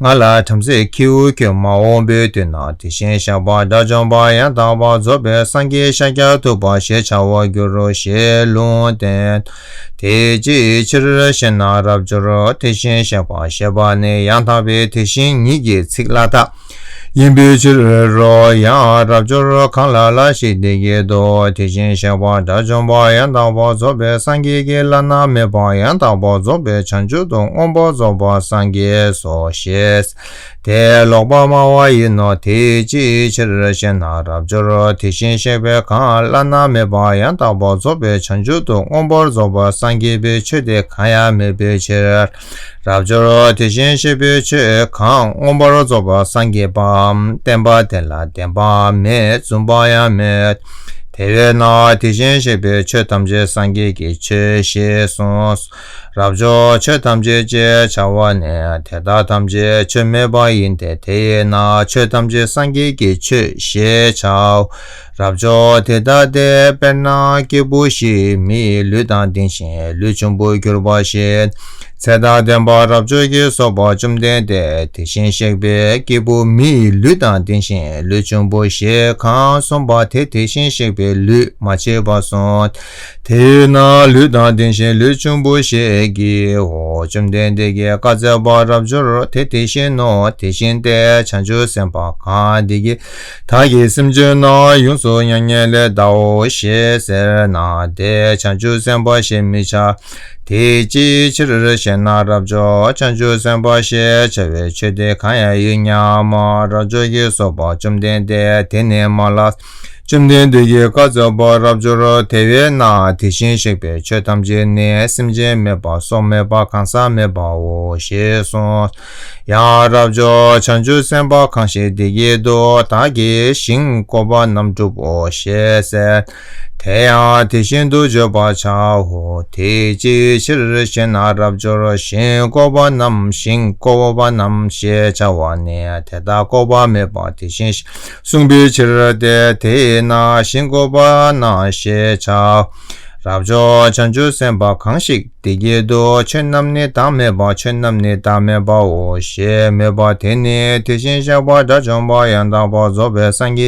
ང་ལ་བྲམ་ཟེའི་ཁྱེའུ་ཁྱོད་མ་འོངས་པའི་དུས་ན་དེ་བཞིན་གཤེགས་པ་དགྲ་བཅོམ་པ་ཡང་དག་པར་རྫོགས་པའི་སངས་རྒྱས་ཤཱཀྱ་ཐུབ་པ་ཞེས་བྱ་བར་འགྱུར་རོ་ཞེས་ལུང་བསྟན། དེ་ཅིའི་ཕྱིར་ཞེ་ན། རབ་འབྱོར་དེ་བཞིན་གཤེགས་པ་ཞེས་པ་ནི་ཡང་དག་པའི་དེ་བཞིན་ཉིད་ཀྱི་ཚིག་སླ་དག་ཡིན་པའི་ཕྱིར་རོ། ཡང་རབ་འབྱོར་གང་ལ་ལ་ཞིག་འདི་སྐད་དུ། དེ་བཞིན་གཤེགས་པ་དགྲ་བཅོམ་པ་ཡང་དག་པར་རྫོགས་པའི་སངས་རྒྱས་ཀྱིས་བླ་ན་མེད་པ་ཡང་དག་པར་རྫོགས་པའི་བྱང་ཆུབ་ཏུ་མངོན་པར་རྫོགས་པར་སངས་རྒྱས་སོ་ཞེས་དེ་ལོག་པར་སྨྲ་བ་ཡིན་ནོ། དེ་ཅིའི་ཕྱིར་ཞེ་ན། རབ་འབྱོར་དེ་བཞིན་གཤེགས་པའི་གང་བླ་ན་མེད་པ་ཡང་དག་པར་རྫོགས་པའི་བྱང་ཆུབ་ཏུ་མངོན་པར་རྫོགས་པར་སངས་རྒྱས་པའི་ཆོས་དེ་གང་ཡང་མེད་པའི་ཕྱིར། རབ་འབྱོར་དེ་བཞིན་གཤེགས་པའི་ཆོས་གང་མངོན་པར་རྫོགས་པར་སངས་རྒྱས་པའམ་བསྟན་པ་དེ་ལ་བདེན་པ་མེད་བཙུན་པ་ཡང་མེད། དེ་བས་ན་དེ་བཞིན་གཤེགས་པའི་ཆོས་ཐམས་ཅད་སངས་རྒྱས་ཀྱི་ཆོས་ཞེས་གསུངས། རབ་འབྱོར་ཆོས་ཐམས་ཅད་ཅེས་བྱ་བ་ནི་དེ་དག་ཐམས་ཅད་ཆོས་མེད་པ་ཡིན་ཏེ། དེས་ན་ཆོས་ཐམས་ཅད་སངས་རྒྱས་ཀྱི་ཆོས་ཞེས་བྱའོ། རབ་འབྱོར་དེ་ལྟ་སྟེ། དཔེར་ན་སྐྱེས་བུ་བཞིས་མི་ཡི་ལུས་དང་ལྡན་ཞིང་ལུས་ཆུང་དུ་གྱུར་པ་བཞིན། ཚེ་དང་ལྡན་པ་རབ་འབྱོར་གྱིས་གསུངས་པ། བཅོམ་ལྡན་འདས་དེ་བཞིན་གཤེགས་པའི་སྐྱེས་བུ་མི་ཡི་ལུས་དང་ལྡན་ཞིང་ལུས་ཆུང་དུ་ཞེས་གང་གསུངས་པ་དེ་དེ་བཞིན་གཤེགས་པའི་ལུས་མ་མཆིས་པར་གསུངས། དེས་ན་ལུས་དང་ལྡན་ཞིང་ལུས་ཆུང་དུ་ཞེས་བགྱིའོ། བཅོམ་ལྡན་འདས་ཀྱིས་བཀའ་སྩལ་པ། རབ་འབྱོར་དེ་དེ་བཞིན་ནོ། དེ་བཞིན་ཏེ། བྱང་ཆུབ་སེམས་དཔའ་གང་འདི་སྐད་བདག་གིས་སེམས་ཅན་རྣམས་ཡོངས་སུ་མྱ་ངན་ལས་འདའོ་ཞེས་ཟེར་ན་དེ་བྱང་ཆུབ་སེམས་དཔའ་ཞེས་མི་བྱ། དེ་ཅིའི་ཕྱིར་ཞེ་ན། རབ་འབྱོར་བྱང་ཆུབ་སེམས་དཔའ་ཞེས་བྱ་བའི་ཆོས་དེ་གང་ཡང་ཡོད་སྙམ། རབ་འབྱོར་གྱིས་གསུངས་པ། བཅོམ་ལྡན་འདས་དེ་ནི་མ་ལ། བཅོམ་ལྡན་འདས་ཀྱིས་བཀའ་སྩལ་པ། རབ་འབྱོར་དེ་བས་ན་དེ་བཞིན་གཤེགས་པའི་ཆོས་ཐམས་ཅད་ནི་སེམས་ཅན་མེད་པ་སྲོག་མེད་པ་གང་ཟག་མེད་པའོ་ཞེས་གསུངས། ཡང་རབ་འབྱོར་བྱང་ཆུབ་སེམས་དཔའ་གང་ཞིག་འདི་སྐད་དུ། བདག་གིས་ཞིང་བཀོད་པ་རྣམས་བསྒྲུབ་བོ་ཞེས་ཟེར། དེ་ཡང་དེ་བཞིན་དུ་བརྗོད་པར་བྱའོ། དེ་ཅིའི་ཕྱིར་ཞེ་ན། རབ་འབྱོར་ཞིང་བསྐོར་བ་རྣམས། ཞིང་བསྐོར་བ་རྣམས་ཞེས་བྱ་བ་ནི། དེ་ལྟར་བསྐོར་བ་མེད་པ་དེ་བཞིན་གཤེགས་གསུངས་པའི་ཕྱིར་ཏེ། དེས་ན་ཞིང་བསྐོར་བ་ན་ཞེས་བྱའོ། རབ་འབྱོར་བྱང་ཆུབ་སེམས་དཔའ་གང་ཞིག་འདི་སྐད་དུ། ཆོས་རྣམས་ནི་བདག་མེད་པ། ཆོས་རྣམས་ནི་བདག་མེད་པའོ་ཞེས་སྨྲས་པ་དེ་ནི་དེ་བཞིན་གཤེགས་པ་དགྲ་བཅོམ་པ་ཡང་དག་པར་རྫོགས་པའི་སངས་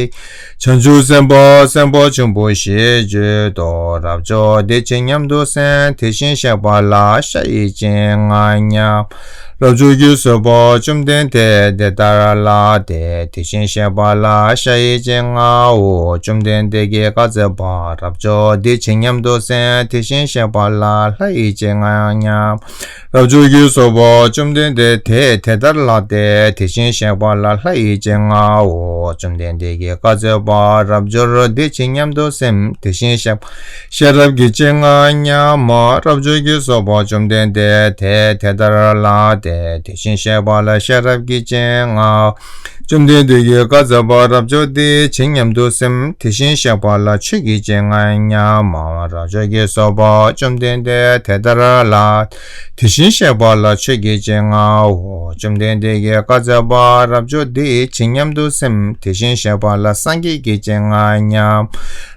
རྒྱས་བྱང་ཆུབ་སེམས་དཔའ་སེམས་དཔའ་ཆེན་པོ་ཞེས་བརྗོད་དོ། རབ་འབྱོར་འདི་ཇི་སྙམ་དུ་སེམས། དེ་བཞིན་གཤེགས་པ་ལ་ཤ་ཡིས་བཅད་ང་སྙམ། རབ་འབྱོར་གྱིས་གསོལ་པ། བཅོམ་ལྡན་འདས་དེ་ལྟར་ལབ་སྟེ། དེ་བཞིན་གཤེགས་པ་ལ་ཤ་ཡིས་བཅད་ངའོ། བཅོམ་ལྡན་འདས་ཀྱིས་བཀའ་སྩལ་པ། རབ་འབྱོར་འདི་ཇི་སྙམ་དུ་སེམས། དེ་བཞིན་གཤེགས་པ་ལ་ལྷ་ཡིས་བཅད་ང་སྙམ། རབ་འབྱོར་གྱིས་གསོལ་པ། བཅོམ་ལྡན་འདས་དེས་དེ་ལྟར་ལབ་སྟེ། དེ་བཞིན་གཤེགས་པ་ལ་ལྷ་ཡིས་བཅད་ངའོ། བཅོམ་ལྡན་འདས་ཀྱིས་བཀའ་སྩལ་པ། རབ་འབྱོར་འདི་ཇི་སྙམ་དུ་སེམས། དེ་བཞིན་གཤེགས་པ་ཤེས་རབ་ཀྱིས་བཅད་ང་སྙམ། རབ་འབྱོར་གྱིས་གསོལ་པ། བཅོམ་ལྡན་འདས་དེས་དེ་ལྟར་ལབ་སྟེ། དེ་བཞིན་གཤེགས་པ་ལ་ཤེས་རབ་ཀྱིས་བཅད་ངའོ། བཅོམ་ལྡན་འདས་ཀྱིས་བཀའ་སྩལ་པ། རབ་འབྱོར་འདི་ཇི་སྙམ་དུ་སེམས། དེ་བཞིན་གཤེགས་པ་ལ་ཆོས་ཀྱིས་བཅད་ང་སྙམ། རབ་འབྱོར་གྱིས་གསོལ་པ། བཅོམ་ལྡན་འདས་དེ་ལྟར་ལབ། དེ་བཞིན་གཤེགས་པ་ལ་ཆོས་ཀྱིས་བཅད་ངའོ། བཅོམ་ལྡན་འདས་ཀྱིས་བཀའ་སྩལ་པ། རབ་འབྱོར་འདི་ཇི་སྙམ་དུ་སེམས། དེ་བཞིན་གཤེགས་པ་ལ་སངས་རྒྱས་ཀྱིས་བཅད་ང་སྙམ།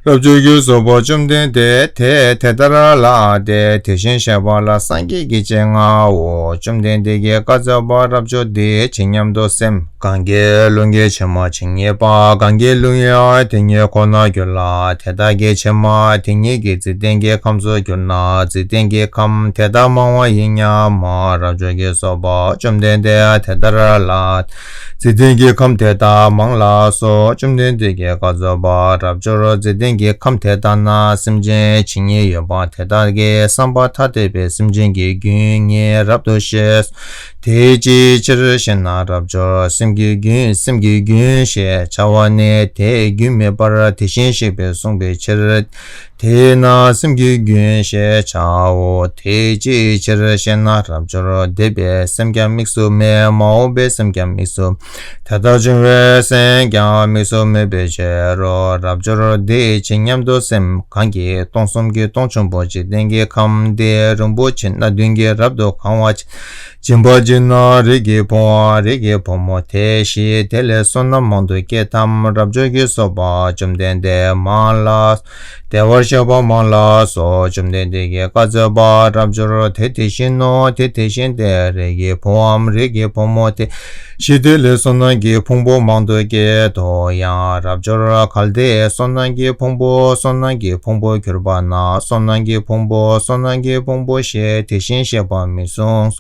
རབ་འབྱོར་གྱིས་གསོལ་པ། བཅོམ་ལྡན་འདས་དེས་དེ་ལྟར་ལབ་སྟེ། དེ་བཞིན་གཤེགས་པ་ལ་སངས་རྒྱས་ཀྱིས་བཅད་ངའོ། བཅོམ་ལྡན་འདས་ཀྱིས་བཀའ་སྩལ་པ། རབ་འབྱོར་འདི་ཇི་སྙམ་དུ་སེམས། གང་གིས་ལྷུན་གྱིས་ཕྱེ་མ་ཇི་སྙེད་པ། གང་གི་ལྷུན་ཡང་དེ་ཉིད་ཁོ་ནར་གྱུར་ལ། དེ་དག་གི་ཕྱེ་མ་དེ་ཉིད་ཀྱིས་འཇིག་རྟེན་གྱི་ཁམས་སུ་གྱུར་ན། འཇིག་རྟེན་གྱི་ཁམས་དེ་དག་མང་བ་ཡིན་སྙམ་མོ། རབ་འབྱོར་གྱིས་གསོལ་པ། བཅོམ་ལྡན་འདས་དེ་ལྟར་ལབ། འཇིག་རྟེན་གྱི་ཁམས་དེ་དག་མང་ལགས་སོ། བཅོམ་ལྡན་འདས་ཀྱིས་བཀའ་སྩལ་པ། རབ་འབྱོར་འཇིག་རྟེན་གྱི་ཁམས་དེ་དག་ན་སེམས་ཅན་ཇི་སྙེད་ཡོད་པ་དེ་དག་གི་བསམ་པ་ཐ་དད་པའི་སེམས་ཅན་གྱི་རྒྱུན་ངས་རབ་ཏུ་ཤེས། དེ་ཅིའི་ཕྱིར་ཞེ་ན། རབ་འབྱོར་སེམས་ཀྱི་རྒྱུན། སེམས་ཀྱི་རྒྱུན་ཞེས་བྱ་བ་ནི་དེའི་རྒྱུན་མེད་པར་དེ་བཞིན་གཤེགས་པས་གསུངས་པའི་ཕྱིར། དེས་ན་སེམས་ཀྱི་རྒྱུན་ཞེས་བྱའོ། དེ་ཅིའི་ཕྱིར་ཞེ་ན། རབ་འབྱོར་འདས་པའི་སེམས་ཀྱང་དམིགས་སུ་མེད། མ་འོངས་པའི་སེམས་ཀྱང་དམིགས་སུ། དེ་ལྟར་བྱུང་བའི་སེམས་ཀྱང་དམིགས་སུ་མེད་པའི་ཕྱིར་རོ། རབ་འབྱོར་འདི་ཇི་སྙམ་དུ་སེམས། གང་གིས་སྟོང་གསུམ་གྱི་སྟོང་ཆེན་པོ་འཇིག་རྟེན་གྱི་ཁམས་འདི་རིན་པོ་ཆེ་སྣ་བདུན་གྱིས་རབ་ཏུ་གང་བ་བྱིན་པ་ཅིག་ན། རིགས་ཀྱི་བུའམ་རིགས་ཀྱི་བུ་མོ་དེ་བཞིན་དེ་ལས་བསོད་ནམས་མང་དུ་སྐྱེད་དམ། རབ་འབྱོར་གྱིས་གསོལ་པ། བཅོམ་ལྡན་འདས་མང་ལགས། བདེ་བར་གཤེགས་པ་མང་ལགས་སོ། བཅོམ་ལྡན་འདས་ཀྱིས་བཀའ་སྩལ་པ། རབ་འབྱོར་དེ་དེ་བཞིན་ནོ། དེ་དེ་བཞིན་ཏེ། རིགས་ཀྱི་བུའམ་རིགས་ཀྱི་བུ་མོ་དེ་བཞིན་དེ་ལས་བསོད་ནམས་ཀྱི་ཕུང་པོ་མང་དུ་སྐྱེད་དོ། ཡང་རབ་འབྱོར་གལ་ཏེ་བསོད་ནམས་ཀྱི་ཕུང་པོ་བསོད་ནམས་ཀྱི་ཕུང་པོར་གྱུར་པ་ན། བསོད་ནམས་ཀྱི་ཕུང་པོ་བསོད་ནམས་ཀྱི་ཕུང་པོ་ཞེས་དེ་བཞིན་གཤེགས་པ་མི་གསུང་།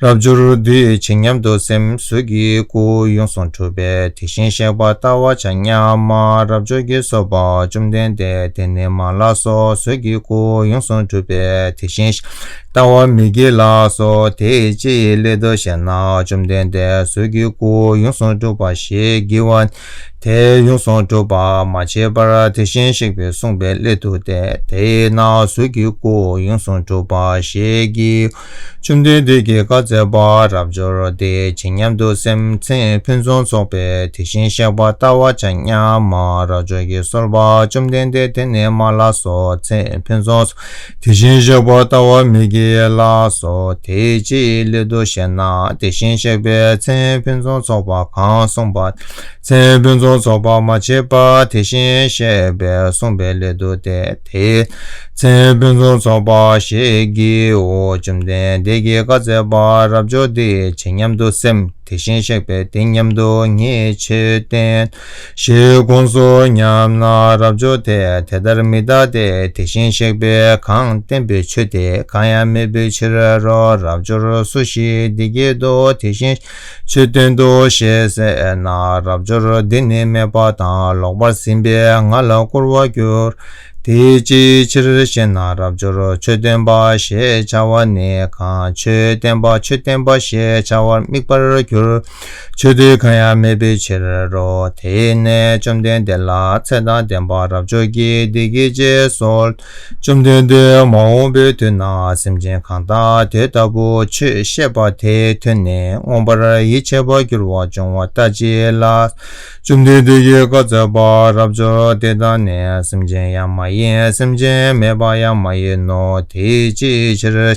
རབ་འབྱོར་འདི་ཇི་སྙམ་དུ་སེམས། གཟུགས་ཀྱི་སྐུ་ཡོངས་སུ་གྲུབ་པས་དེ་བཞིན་གཤེགས་པ་ལྟ་བར་བྱ་སྙམ་མོ། རབ་འབྱོར་གྱིས་གསོལ་པ། བཅོམ་ལྡན་འདས་དེ་ནི་མ་ལགས་སོ། གཟུགས་ཀྱི་སྐུ་ཡོངས་སུ་གྲུབ་པས་དེ་བཞིན་གཤེགས་པ་ལྟ་བར་མི་བགྱིད་ལགས་སོ། དེ་ཅིའི་སླད་དུ་ཞེ་ན། བཅོམ་ལྡན་འདས་གཟུགས་ཀྱི་སྐུ་ཡོངས་སུ་གྲུབ་པ་ཞེས་བགྱི་བ། དེ་ཡོངས་སུ་གྲུབ་པ་མ་མཆིས་པར་དེ་བཞིན་གཤེགས་པས་གསུངས་པའི་སླད་དུ་སྟེ། དེས་ན་གཟུགས་ཀྱི་སྐུ་ཡོངས་སུ་གྲུབ་པ་ཞེས་བགྱིའོ། བཅོམ་ལྡན་འདས་ཀྱིས་བཀའ་སྩལ་པ། རབ་འབྱོར་འདི་ཇི་སྙམ་དུ་སེམས། མཚན་ཕུན་སུམ་ཚོགས་པས་དེ་བཞིན་གཤེགས་པ་ལྟ་བར་བྱ་སྙམ་མོ། རབ་འབྱོར་གྱིས་གསོལ་པ། བཅོམ་ལྡན་འདས་དེ་ནི་མ་ལགས་སོ། མཚན་ཕུན་སུམ་ཚོགས་དེ་བཞིན་གཤེགས་པ་ལྟ་བར་མི་བགྱིད་ལགས་སོ། དེ་ཅིའི་སླད་དུ་ཞེ་ན། དེ་བཞིན་གཤེགས་པས་མཚན་ཕུན་སུམ་ཚོགས་པ་གང་གསུངས་པ། མཚན་ཕུན་སུམ་ཚོགས་པ་མ་མཆིས་པ་དེ་བཞིན་གཤེགས་པས་གསུངས་པའི་སླད་དུ་སྟེ། དེས་མཚན་ཕུན་སུམ་ཚོགས་པ་ཞེས་བགྱིའོ། བཅོམ་ལྡན་འདས་ཀྱིས་བཀའ་སྩལ་པ། རབ་འབྱོར་འདི་ཇི་སྙམ་དུ་སེམས། དེ་བཞིན་གཤེགས་པས་དེ་སྙམ་དུ་ངས་ཆོས་བསྟན་ཞེས་དགོངས་སོ་སྙམ་ན། རབ་འབྱོར་དེས་དེ་ལྟར་མི་ལྟ་སྟེ། དེ་བཞིན་གཤེགས་པས་གང་བསྟན་པའི་ཆོས་དེ་གང་ཡང་མེད་པའི་ཕྱིར་རོ། རབ་འབྱོར་སུ་ཞིག་འདི་སྐད་དུ་དེ་བཞིན་ཆོས་བསྟན་ཏོ་ཞེས་ཟེར་ན། རབ་འབྱོར་འདི་ནི་སྨད་པ་དང་ལོག་པར་ཟིན་པས་ང་ལ་སྐུར་བར་འགྱུར། དེ་ཅིའི་ཕྱིར་ཞེ་ན། རབ་འབྱོར་ཆོས་སྟོན་པ་ཞེས་བྱ་བ་ནི་གང་ཆོས་བསྟན་པ་ཆོས་བསྟན་པ་ཞེས་བྱ་བར་དམིགས་པར་འགྱུར། ཆོས་དེ་གང་ཡང་མེད་པའི་ཕྱིར་རོ། དེ་ནས་བཅོམ་ལྡན་འདས་ལ་ཚེ་དང་ལྡན་པ་རབ་འབྱོར་གྱིས་འདི་སྐད་ཅེས་གསོལ། བཅོམ་ལྡན་འདས། མ་འོངས་པའི་དུས་ན་སེམས་ཅན་གང་དག་དེ་ལྟ་བུ་ཆོས་བཤད་པ་དེ་ཐོས་ནས་མངོན་པར་ཡིད་ཆེས་པར་འགྱུར་བ་བྱུང་བ་ལྟ་ཅི་ལགས། བཅོམ་ལྡན་འདས་ཀྱིས་བཀའ་སྩལ་པ། རབ་འབྱོར་དེ་དག་ནི་སེམས་ཅན་ཡང་མ་ ཡིན། སེམས་ཅན་མེད་པ་ཡང་མ་ཡིན་ནོ། དེ་ཅིའི་ཕྱིར།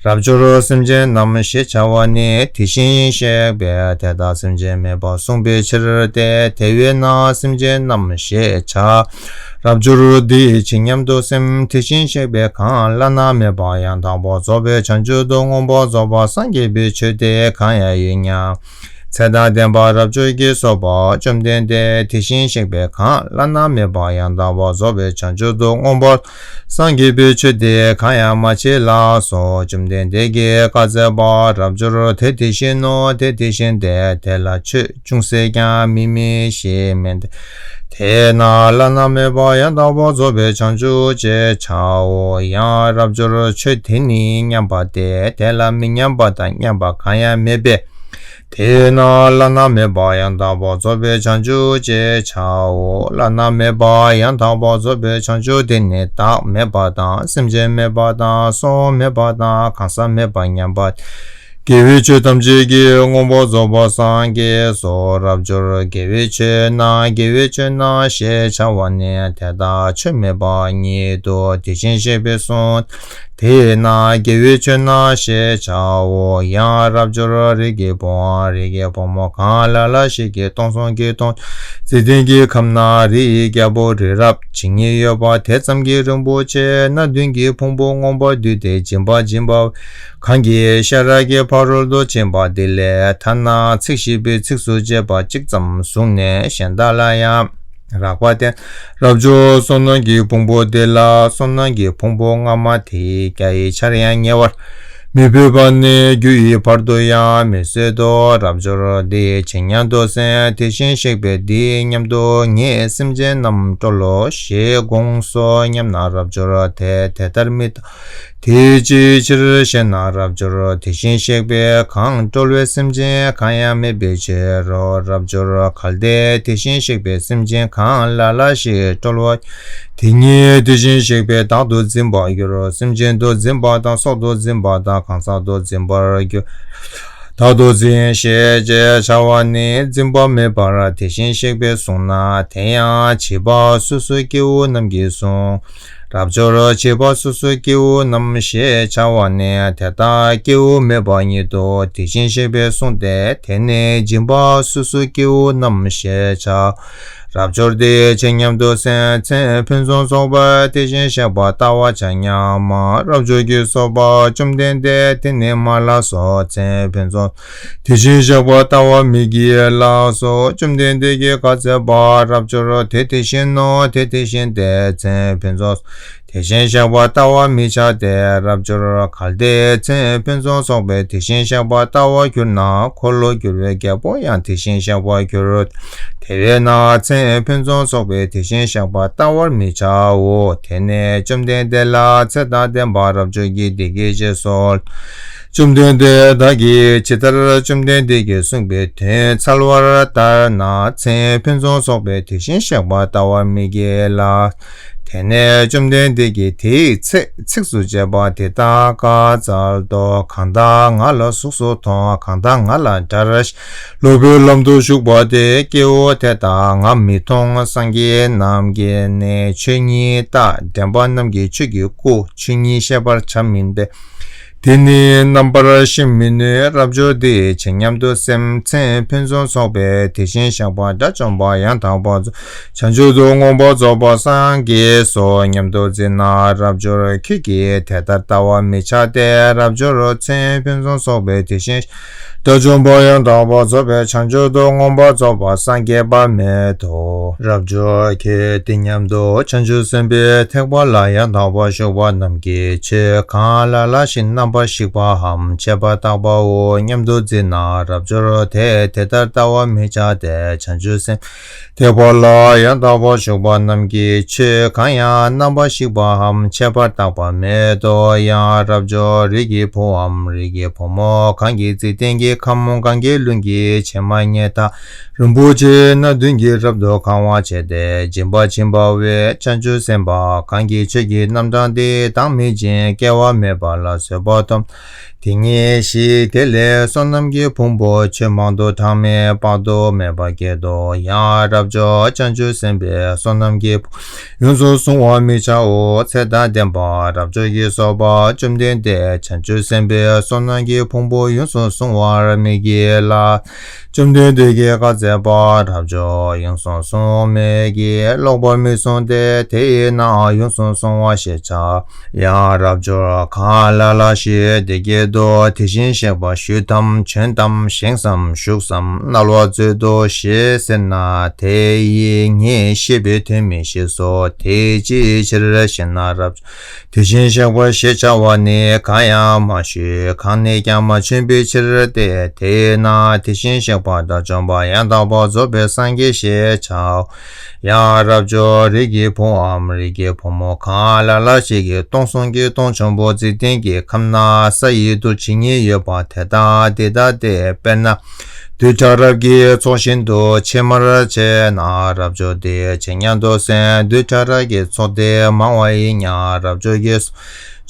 རབ་འབྱོར་སེམས་ཅན་རྣམས་ཞེས་བྱ་བ་ནི་དེ་བཞིན་གཤེགས་པས་དེ་དག་སེམས་ཅན་མེད་པར་གསུངས་པའི་ཕྱིར་ཏེ། དེ་བས་ན་སེམས་ཅན་རྣམས་ཞེས་བྱ། རབ་འབྱོར་འདི་ཡི་ཇི་སྙམ་དུ་སེམས། དེ་བཞིན་གཤེགས་པའི་གང་བླ་ན་མེད་པ་ཡང་དག་པར་རྫོགས་པའི་བྱང་ཆུབ་ཏུ་མངོན་པར་རྫོགས་པར་སངས་རྒྱས་པའི་ཆོས་དེ་གང་ཡང་ཡོད་སྙམ། ཚེ་དང་ལྡན་པ་རབ་འབྱོར་གྱིས་གསོལ་པ། བཅོམ་ལྡན་འདས་དེ་བཞིན་གཤེགས་པའི་གང་བླ་ན་མེད་པ་ཡང་དག་པར་རྫོགས་པའི་བྱང་ཆུབ་ཏུ་མངོན་པར་སངས་རྒྱས་པའི་ཆོས་དེ་གང་ཡང་མ་མཆིས་ལགས་སོ། བཅོམ་ལྡན་འདས་ཀྱིས་བཀའ་སྩལ་པ། རབ་འབྱོར་དེ་དེ་བཞིན་ནོ། དེ་དེ་བཞིན་ཏེ། དེ་ལ་ཆོས་ཅུང་ཟད་ཀྱང་མེད་མིན་ཞེས་མིན་ཏེ། དེས་ན་བླ་ན་མེད་པ་ཡང་དག་པར་རྫོགས་པའི་བྱང་ཆུབ་ཅེས་བྱའོ། ཡང་རབ་འབྱོར་ཆོས་དེ་ནི་མཉམ་པ་སྟེ། དེ་ལ་མི་མཉམ་པ་དང་མཉམ་པ་གང་ཡང་མེད་པས། དེས་ན་བླ་ན་མེད་པ་ཡང་དག་པར་རྫོགས་པའི་བྱང་ཆུབ་ཅེས་བྱའོ། བླ་ན་མེད་པ་ཡང་དག་པར་རྫོགས་པའི་བྱང་ཆུབ་དེ་ནི་བདག་མེད་པ་དང་སེམས་ཅན་མེད་པ་དང་སོགས་མེད་པ་དང་གང་ཟག་མེད་པ་མཉམ་པ། དགེ་བའི་ཆོས་ཐམས་ཅད་ཀྱིས་མངོན་པར་རྫོགས་པར་སངས་རྒྱས་སོ། རབ་འབྱོར་དགེ་བའི་ཆོས་ན་དགེ་བའི་ཆོས་ན་ཞེས་བྱ་བ་ནི་དེ་དག་ཆོས་མེད་པ་ཉིད་དོ། དེ་བཞིན་གཤེགས་པས་གསུངས། དེས་ན་དགེ་བའི་ཆོས་ན་ཞེས་བྱའོ། ཡང་རབ་འབྱོར་རིགས་ཀྱི་བུའམ་རིགས་ཀྱི་བུ་མོ་གང་ལ་ལ་ཞིག་གིས་སྟོང་གསུམ་གྱི་སྟོང་། འཇིག་རྟེན་གྱི་ཁམས་ན་རིའི་རྒྱལ་པོ་རི་རབ་ཇི་སྙེད་ཡོད་པ་དེ་ཙམ་གྱི་རིན་པོ་ཆེ་སྣ་བདུན་གྱི་ཕུང་པོ་མངོན་པར་བསྡུས་ཏེ་སྦྱིན་པ་སྦྱིན་པ་གང་གིས་ཤེས་རབ་ཀྱི་ཕ་རོལ་ཏུ་ཕྱིན་པ་འདི་ལས་ཐ་ན་ཚིག་བཞི་པའི་ཚིགས་སུ་བཅད་པ་གཅིག་ཙམ་བཟུང་ནས་གཞན་དག་ལ་ཡང་རགས་པ་སྟེ། རབ་འབྱོར་བསོད་ནམས་ཀྱི་ཕུང་པོ་འདི་ལ་བསོད་ནམས་ཀྱི་ཕུང་པོ་སྔ་མ་དེའི་རྒྱ་ཡི་ཆར་ཡང་ཉེ་བར་མི་ཕོད་པ་ནི་རྒྱུ་ཡི་བར་དུ་ཡང་མི་བཟོད་དོ། རབ་འབྱོར་འདི་ཡི་ཇི་སྙམ་དུ་སེམས། དེ་བཞིན་གཤེགས་པས་འདི་སྙམ་དུ་ངས་སེམས་ཅན་རྣམས་སྤྲོ་ལོ་ཞེས་དགོངས་སོ་སྙམ་ན་རབ་འབྱོར་དེས་དེ་ལྟར་མི་བལྟ། དེ་ཅིའི་ཕྱིར་ཞེ་ན། རབ་འབྱོར་དེ་བཞིན་གཤེགས་པས་གང་སྤྲོ་བའི་སེམས་ཅན་གང་ཡང་མེད་པའི་ཕྱིར་རོ། རབ་འབྱོར་གལ་ཏེ་དེ་བཞིན་གཤེགས་པས་སེམས་ཅན་གང་ལ་ལ་ཞིག་སྤྲོ་བ་དེ་ཉིད་དེ་བཞིན་གཤེགས་པས་བདག་ཏུ་འཛིན་པར་འགྱུར་རོ། སེམས་ཅན་དུ་འཛིན་པ་དང་སྲོག་ཏུ་འཛིན་པ་དང་གང་ཟག་ཏུ་འཛིན་པར་འགྱུར། བདག་ཏུ་འཛིན་ཞེས་ཅེས་བྱ་བ་ནི་འཛིན་པ་མེད་པར་དེ་བཞིན་གཤེགས་པས་གསུངས་ན། དེ་ཡང་བྱིས་པ་སོ་སོའི་སྐྱེ་བོ་རྣམས་ཀྱིས་གསུངས། རབ་འབྱོར་བྱིས་པ་སོ་སོའི་སྐྱེ་བོ་རྣམས་ཞེས་བྱ་བ་ནི་དེ་དག་སྐྱེ་བོ་མེད་པ་ཉིད་དོ། དེ་བཞིན་གཤེགས་པས་གསུངས་ཏེ། དེ་ནས་སྦྱིན་པ་སོ་སོའི་སྐྱེ་བོ་རྣམས་ཞེས་བྱ། རབ་འབྱོར་དེ་ཇི་སྙམ་དུ་སེམས། མཚན་ཕུན་སུམ་ཚོགས་པ་དེ་བཞིན་གཤེགས་པ་ལྟ་བར་བྱ་སྙམ་མ། རབ་འབྱོར་གྱིས་གསོལ་པ། བཅོམ་ལྡན་འདས་དེ་ནི་མ་ལགས་སོ། མཚན་ཕུན་སུམ། དེ་བཞིན་གཤེགས་པ་ལྟ་བར་མི་བགྱིད་ལགས་སོ། བཅོམ་ལྡན་འདས་ཀྱིས་བཀའ་སྩལ་པ། རབ་འབྱོར་དེ་དེ་བཞིན་ནོ། དེ་དེ་བཞིན་ཏེ། མཚན་ཕུན་སུམ། དེ་བཞིན་གཤེགས་པ་ལྟ་བར་མི་བྱ་སྟེ། རབ་འབྱོར་གལ་ཏེ་མཚན་ཕུན་སུམ་ཚོགས་པའི་དེ་བཞིན་གཤེགས་པ་ལྟ་བར་གྱུར་ན། འཁོར་ལོ་སྒྱུར་བའི་རྒྱལ་པོ་ཡང་དེ་བཞིན་གཤེགས་པར་འགྱུར། དེ་བས་ན་མཚན་ཕུན་སུམ་ཚོགས་པའི་དེ་བཞིན་གཤེགས་པ་ལྟ་བར་མི་བྱའོ། དེ་ནས་བཅོམ་ལྡན་འདས་ལ་ཚེ་དང་ལྡན་པ་རབ་འབྱོར་གྱིས་འདི་སྐད་ཅེས་གསོལ། བཅོམ་ལྡན་འདས་བདག་གིས་ཇི་ལྟར་བཅོམ་ལྡན་འདས་ཀྱིས་གསུངས་པའི་དོན་འཚལ་བ་ལྟར་ན། མཚན་ཕུན་སུམ་ཚོགས་པའི་དེ་བཞིན་གཤེགས་པ་ལྟ་བར་མི་བགྱིད་ལ། དེ་ནས་བཅོམ་ལྡན་འདས་ཀྱིས་དེའི་ཚེ་ཚིགས་སུ་བཅད་པ་དེ་དག་བཀའ་སྩལ་ཏོ། གང་དག་ང་ལ་གཟུགས་སུ་མཐོང་། གང་དག་ང་ལ་འདྲར་ཤེས། ལོག་པའི་ལམ་དུ་ཞུགས་པ་སྟེ། སྐྱེ་བོ་དེ་དག་ང་མི་མཐོང་། སངས་རྒྱས་རྣམས་ཀྱིས་ནི་ཆོས་ཉིད་བལྟ། འདྲེན་པ་རྣམས་ཀྱིས་ཆོས་ཀྱི་སྐུ་ཆོས་ཉིད་ཤེས་པར་བྱ་མིན་པས། དེ་ནི་རྣམ་པར་ཤེས་མི་ནུས། རབ་འབྱོར་འདི་ཡི་ཇི་སྙམ་དུ་སེམས། མཚན་ཕུན་སུམ་ཚོགས་པའི་དེ་བཞིན་གཤེགས་པ་དགྲ་བཅོམ་པ་ཡང་དག་པར་རྫོགས། བྱང་ཆུབ་ཏུ་མངོན་པར་རྫོགས་པར་སངས་རྒྱས་སོ་སྙམ་དུ་འཛིན་ན། རབ་འབྱོར་ཁྱོད་ཀྱིས་དེ་ལྟར་ལྟ་བར་མི་བྱ་སྟེ། རབ་འབྱོར་མཚན་ཕུན་སུམ་ཚོགས་པའི་དེ་བཞིན་དགྲ་བཅོམ་པ་ཡང་དག་པར་རྫོགས་པའི་བྱང་ཆུབ་ཏུ་མངོན་པར་རྫོགས་པར་སངས་རྒྱས་པ་མེད་དོ། རབ་འབྱོར་ཁྱོད་འདི་སྙམ་དུ་བྱང་ཆུབ་སེམས་དཔའི་ཐེག་པ་ལ་ཡང་དག་པར་ཞུགས་པ་རྣམས་ཀྱི་ཆོས་གང་ལ་ལ་ཞིག་རྣམ་པར་ཤེས་པའམ་ཆད་པར་བརྟག་པའོ་སྙམ་དུ་འཛིན་ན། རབ་འབྱོར་དེས་དེ་ལྟར་ལྟ་བར་མི་བྱ་སྟེ། བྱང་ཆུབ་སེམས་ཐེག་པ་ལ་ཡང་དག་པར་ཞུགས་པ་རྣམས་ཀྱི་ཆོས་གང་ཡང་རྣམ་པར་ཤེས་པའམ་ཆད་པར་བརྟག་པ་མེད་དོ། ཡང་རབ་འབྱོར་རིགས་ཀྱི་བུའམ་རིགས་ཀྱི་བུ་མོ་གང་གིས་འཇིག་རྟེན་གྱི་ཁམས་གང་གཱའི་ཀླུང་གི་བྱེ་མ་སྙེད་དང་རིན་པོ་ཆེ་སྣ་བདུན་གྱིས་རབ་ཏུ་གང་བར་བྱས་ཏེ་སྦྱིན་པ་བྱིན་པ་བས། བྱང་ཆུབ་སེམས་དཔའ་གང་གིས་ཆོས་ཀྱི་རྣམ་གྲངས་འདི་བདག་མེད་ཅིང་སྐྱེ་བ་མེད་པ་ལ་བཟོད་པ་སྡོམ། དེ་ཉིད་ཞི་བདེ་ལས་བསོད་ནམས་ཀྱི་ཕུང་པོ་ཆོས་མང་དུ་གྲངས་མེད་དཔག་ཏུ་མེད་པ་སྐྱེད་དོ། ཡང་རབ་འབྱོར་བྱང་ཆུབ་སེམས་དཔའི་བསོད་ནམས་ཀྱི་ཕུང་པོ་ཡོངས་སུ་བཟུང་བར་མི་བྱའོ། ཚེ་དང་ལྡན་པ་རབ་འབྱོར་གྱི་སོགས་པ་བཅོམ་ལྡན་འདས་བྱང་ཆུབ་སེམས་དཔའི་བསོད་ནམས་ཀྱི་ཕུང་པོ་ཡོངས་སུ་བཟུང་བར་མི་བགྱིད་ལ། བཅོམ་ལྡན་འདས་ཀྱིས་བཀའ་སྩལ་པ། རབ་འབྱོར་ཡོངས་སུ་བཟུང་མི་བགྱིད། ལོག་པར་མི་བཟུང་སྟེ། དེས་ན་ཡོངས་སུ་བཟུང་བ་ཞེས་བྱའོ། ཡང་རབ་འབྱོར་གང་ལ་ལ་ཞིག་འདི་སྐད་དུ་དེ་བཞིན་གཤེགས་པ་ཞུས་དམ་བྱོན་དམ་བཞེངས་སམ་བཞུགས་སམ་གནང་བར་མཛོད་དོ་ཞེས་ཟེར་ན། དེ་ཡིས་ངས་ཤེས་པའི་དོན་མི་ཤེས་སོ། དེ་ཅིའི་ཕྱིར་ཞེ་ན། རབ་དེ་བཞིན་གཤེགས་པ་ཞེས་བྱ་བ་ནི་གང་ཡང་མ་ཞུས། གང་ནས་ཀྱང་མ་བྱོན་པའི་ཕྱིར་ཏེ། དེས་ན་དེ་བཞིན་གཤེགས་པ་དགྲ་བཅོམ་པ་ཡང་དག་པར་རྫོགས་པའི་སངས་རྒྱས་ཞེས་བྱའོ། ཡང་རབ་འབྱོར་རིགས་ཀྱི་བུའམ་རིགས་ཀྱི་བུ་མོ་གང་ལ་ལ་ཞིག་གིས་སྟོང་གསུམ་གྱི་སྟོང་ཆེན་པོ་འཇིག་རྟེན་གྱི་ཁམས་ན་ས་ཡི་དུ་ཇི་སྙེད་ཡོད་པ་དེ་དག་འདི་ལྟ་སྟེ། དཔེར་ན། རྡུལ་ཕྲ་རབ་ཀྱི་ཚོགས་བཞིན་དུ་ཕྱེ་མར་བྱས་ན། རབ་འབྱོར་དེ་ཇི་སྙེད་དུ་ཟད། རྡུལ་ཕྲ་རབ་ཀྱི་ཚོགས་དེ་མང་བ་ཡིན་ཡང་རབ་འབྱོར་གྱི།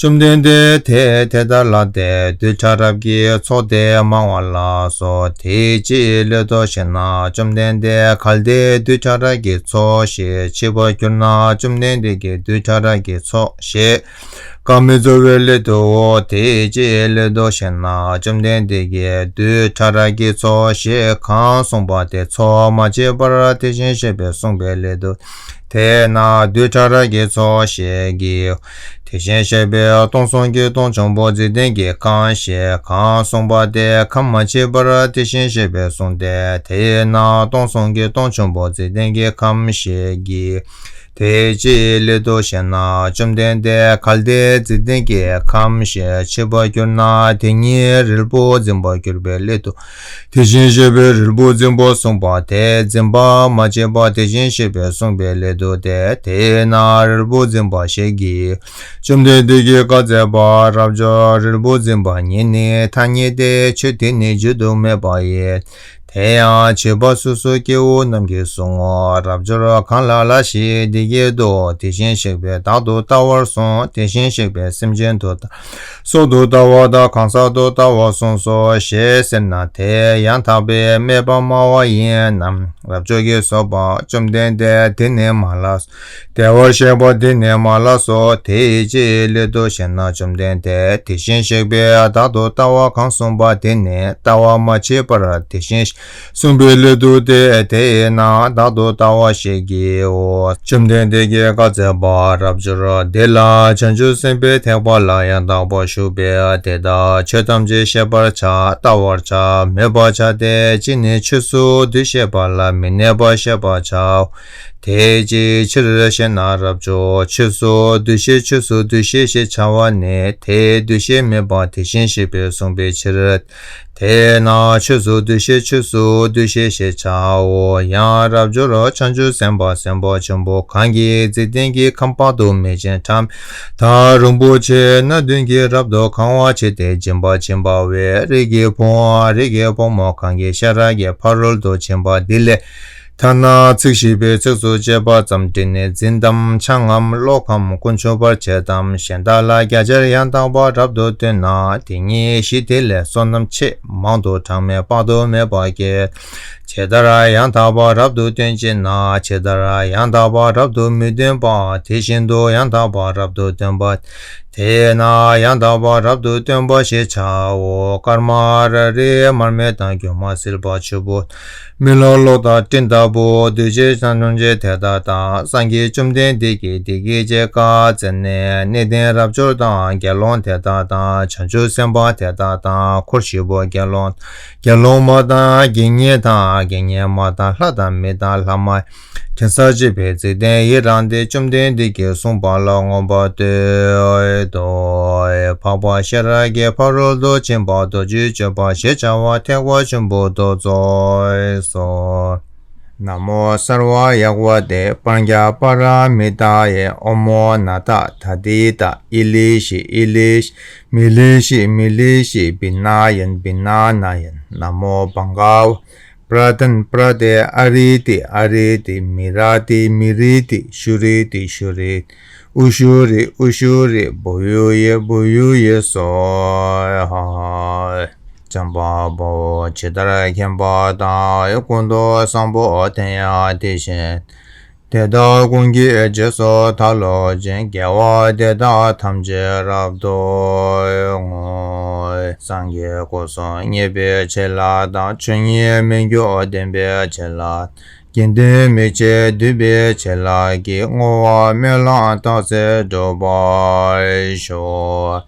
བཅོམ་ལྡན་འདས་དེས་དེ་ལྟར་ལབ་སྟེ། རྡུལ་ཕྲ་རབ་ཀྱི་ཚོགས་དེ་མང་བ་ལ་སོགས་དེ་ཅིའི་སླད་དུ་ཞེ་ན། བཅོམ་ལྡན་འདས་གལ་ཏེ་རྡུལ་ཕྲ་རབ་ཀྱི་ཚོགས་ཞེས་བྱ་བར་གྱུར་ན། བཅོམ་ལྡན་འདས་ཀྱིས་རྡུལ་ཕྲ་རབ་ཀྱི་ཚོགས་ཞེས་བཀའ་མི་སྩལ་བའི་སླད་དུའོ། དེ་ཅིའི་སླད་དུ་ཞེ་ན། བཅོམ་ལྡན་འདས་ཀྱིས་རྡུལ་ཕྲ་རབ་ཀྱི་ཚོགས་ཞེས་གང་གསུངས་པ་དེ་ཚོགས་མ་ཕྱེ་བར་དེ་བཞིན་གཤེགས་པས་གསུངས་པའི་སླད་དུ། དེས་ན་རྡུལ་ཕྲ་རབ་ཀྱི་ཚོགས་ཞེས་བགྱིའོ། དེ་བཞིན་གཤེགས་པས་སྟོང་གསུམ་གྱི་སྟོང་ཆེན་པོ་འཇིག་རྟེན་གྱི་ཁམས་ཞེས་གང་གསུངས་པ་དེ་ཁམས་མ་ཕྱེ་བར་དེ་བཞིན་གཤེགས་པས་གསུངས་ཏེ། དེས་ན་སྟོང་གསུམ་གྱི་སྟོང་ཆེན་པོ་འཇིག་རྟེན་གྱི་ཁམས་ཞེས་བགྱི། དེ་ཅིའི་སླད་དུ་ཞེ་ན། བཅོམ་ལྡན་འདས་གལ་ཏེ་འཇིག་རྟེན་གྱི་ཁམས་ཞེས་བྱ་བར་གྱུར་ན། དེ་ཉིད་རིལ་བུར་འཛིན་པར་གྱུར་པའི་སླད་དུ། དེ་བཞིན་གཤེགས་པས་རིལ་བུར་འཛིན་པར་གསུངས་པ་དེ་འཛིན་པ་མ་བྱས་པར་དེ་བཞིན་གཤེགས་པས་གསུངས་པའི་སླད་དུ་སྟེ། དེས་ན་རིལ་བུར་འཛིན་པ་ཞེས་བགྱི། བཅོམ་ལྡན་འདས་ཀྱིས་བཀའ་སྩལ་པ། རབ་འབྱོར་རིལ་བུར་འཛིན་པ་ཉིད་ནི་ཐ་སྙད་དེ། ཆོས་དེ་ནི་བརྗོད་དུ་མེད་པ་ཡིན། དེ་ཡང་བྱིས་པ་སོ་སོའི་སྐྱེ་བོ་རྣམས་ཀྱིས་གསུང་ངོ་། རབ་འབྱོར་གང་ལ་ལ་ཞིག་འདི་སྐད་དུ་དེ་བཞིན་གཤེགས་པས་བདག་ཏུ་ལྟ་བར་གསུངས། དེ་བཞིན་གཤེགས་པས་སེམས་ཅན་དུ་ལྟ། སྲོག་ཏུ་ལྟ་བ་དང་གང་ཟག་ཏུ་ལྟ་བར་གསུངས་སོ་ཞེས་ཟེར་ན། དེ་ཡང་དག་པའི་སྨྲས་པ་སྨྲ་བ་ཡིན་ནམ། རབ་འབྱོར་གྱི་སོགས་པ་བཅོམ་ལྡན་འདས་དེ་ནི་མ་ལ། བདེ་བར་གཤེགས་པ་དེ་ནི་མ་ལ་སོགས་དེ་ཅིའི་སླད་དུ་ཞེ་ན། བཅོམ་ལྡན་འདས་དེ་བཞིན་གཤེགས་པས་བདག་ཏུ་ལྟ་བ་གང་གསུངས་པ་དེ་ནི་ལྟ་བ་མ་བྱས་པར་དེ་བཞིན་གཤེགས་གསུངས་པའི་སླད་དུ་སྟེ། དེས་ན་བདག་ཏུ་ལྟ་བ་ཞེས་བགྱིའོ། བཅོམ་ལྡན་འདས་ཀྱིས་བཀའ་སྩལ་པ། རབ་འབྱོར་དེ་ལ་བྱང་ཆུབ་སེམས་དཔའི་ཐེག་པ་ལ་ཡང་དག་པར་ཞུགས་པས་དེ་དག་ཆོས་ཐམས་ཅད་ཤེས་པར་བྱ། བལྟ་བར་བྱ། མོས་པར་བྱ་སྟེ། གཅིག་ནི་ཆོས་སུ་འདུ་ཤེས་པ་ལ་མི་གནས་པ་ཤེས་པར་བྱའོ། དེ་ཅིའི་ཕྱིར་ཞེ་ན། རབ་འབྱོར་ཆོས་སུ་འདུ་ཤེས་ཆོས་སུ་འདུ་ཤེས་ཞེས་བྱ་བ་ནི་དེའི་འདུ་ཤེས་མེད་པ་དེ་བཞིན་གཤེགས་པས་གསུངས་པའི་ཕྱིར། དེས་ན་ཆོས་སུ་འདུ་ཤེས་ཆོས་སུ་འདུ་ཤེས་ཞེས་བྱའོ། ཡང་རབ་འབྱོར་བྱང་ཆུབ་སེམས་དཔའ་སེམས་དཔའ་ཆེན་པོ་གང་གིས་འཇིག་རྟེན་གྱི་ཁམས་དཔག་ཏུ་མེད་ཅིང་ཕྲ་མེན་དང་རིན་པོ་ཆེ་སྣ་བདུན་གྱིས་རབ་ཏུ་གང་བར་བྱས་ཏེ། སྦྱིན་པ་བྱིན་པ་བས་རིགས་ཀྱི་བུའམ་རིགས་ཀྱི་བུ་མོ་གང་གིས་ཤེས་རབ་ཀྱི་ཕ་རོལ་ཏུ་ཕྱིན་པ་འདི་ལས་ཐ་ན་ཚིག་བཞི་པའི་ཚིགས་སུ་བཅད་པ་ཙམ་དྲིས་ནས་འཛིན་ཏམ་འཆང་ངམ་ཀློག་གམ་ཀུན་ཆུབ་པར་བྱེད་དམ། གཞན་དག་ལ་བརྒྱ་ཆར་ཡང་དག་པར་རབ་ཏུ་སྟོན་ན། དེ་ཉིད་ཞི་བདེ་ལས་བསོད་ནམས་ཆེས་མང་དུ་གྲངས་མེད་དཔག་ཏུ་མེད་པ་སྐྱེད། ཇི་ལྟར་ཡང་དག་པར་རབ་ཏུ་སྟོན་ཅེ་ན། ཇི་ལྟར་ཡང་དག་པར་རབ་ཏུ་མི་སྟོན་པ་དེ་བཞིན་དུ་ཡང་དག་པར་རབ་ཏུ་སྟོན་པ། དེས་ན་ཡང་དག་པར་རབ་ཏུ་སྟོན་པ་ཞེས་བྱའོ། དཀར་དམར་རིལ་མར་མེ་དང་། སྒྱུ་མ་སིལ་བ་ཆུ་བུར་དང་། མེ་ལོང་གློག་དང་སྤྲིན་ལྟ་བུ། འདུས་བྱས་ཐམས་ཅད་དེ་དག་དང་། སངས་རྒྱས་བཅོམ་ལྡན་འདས་ཀྱིས་དེ་སྐད་ཅེས་བཀའ་སྩལ་ནས། གནས་བརྟན་རབ་འབྱོར་དང་། དགེ་སློང་དེ་དག་དང་། བྱང་ཆུབ་སེམས་དཔའ་དེ་དག་དང་། འཁོར་བཞི་པོ་དགེ་སློང་དགེ་སློང་མ་དང་། དགེ་བསྙེན་དང་། དགེ་བསྙེན་མ་དང་། ལྷ་དང་མི་དང་ལྷ་མ་ཡིན་དང་། གེ་སར་བཅས་པའི་འཇིག་རྟེན་ཡི་རངས་ཏེ། བཅོམ་ལྡན་འདས་ཀྱིས་གསུངས་པ་ལ་མངོན་པར་བསྟོད་དོ། འཕགས་པ་ཤེས་རབ་ཀྱི་ཕ་རོལ་ཏུ་ཕྱིན་པ་རྡོ་རྗེའི་སྤྱོད་པ་ཞེས་བྱ་བ་ཐེག་པ་ཆེན་པོ་དེ་རྫོགས་སོ། ན་མོ་སརྦ་ཡེ་ཧ་ཏེ་པྲཛྙཱ་པཱ་ར་མི་ཏཱ་ཡེ། ཨོཾ་ཨ་ན་དྷ་ཏ་ཏེ་ཏ། ཨི་ལི་ཤི་ཨི་ལི་ཤི། མི་ལི་ཤི་མི་ལི་ཤི། བི་ན་ཡན་བི་ན་ན་ཡན། ན་མོ་བྷ་ག་བ། པྲ་ཏན་པྲ་ཏེ། ཨ་རི་ཏི་ཨ་རི་ཏི། མི་ར་ཏི་མི་རི་ཏི། ཤུ་རི་ཏི་ཤུ་རི་ཏི། ཨུ་ཤུ་རི་ཨུ་ཤུ་རི་བུ་ཡུ་ཡེ་བུ་ཡུ་ཡེ་སོ་ཧ། བྱམས་པ་དཔའ་བོས་ཇི་ལྟར་མཁྱེན་པ་དང་། ཀུན་ཏུ་བཟང་པོ་དེ་ཡང་དེ་བཞིན། དེ་དག་ཀུན་གྱི་རྗེས་སུ་བདག་སློབ་ཅིང་། དགེ་བ་འདི་དག་ཐམས་ཅད་རབ་ཏུ་བསྔོ། སངས་རྒྱས་སྐུ་གསུམ་བརྙེས་པའི་བྱིན་རླབས་དང་། ཆོས་ཉིད་མི་འགྱུར་བདེན་པའི་བྱིན་རླབས། དགེ་འདུན་མི་ཕྱེད་འདུས་པའི་བྱིན་རླབས་ཀྱིས། བསྔོ་བ་སྨོན་ལམ་རྟག་འཚལ་འགྲུབ་པར་ཤོག།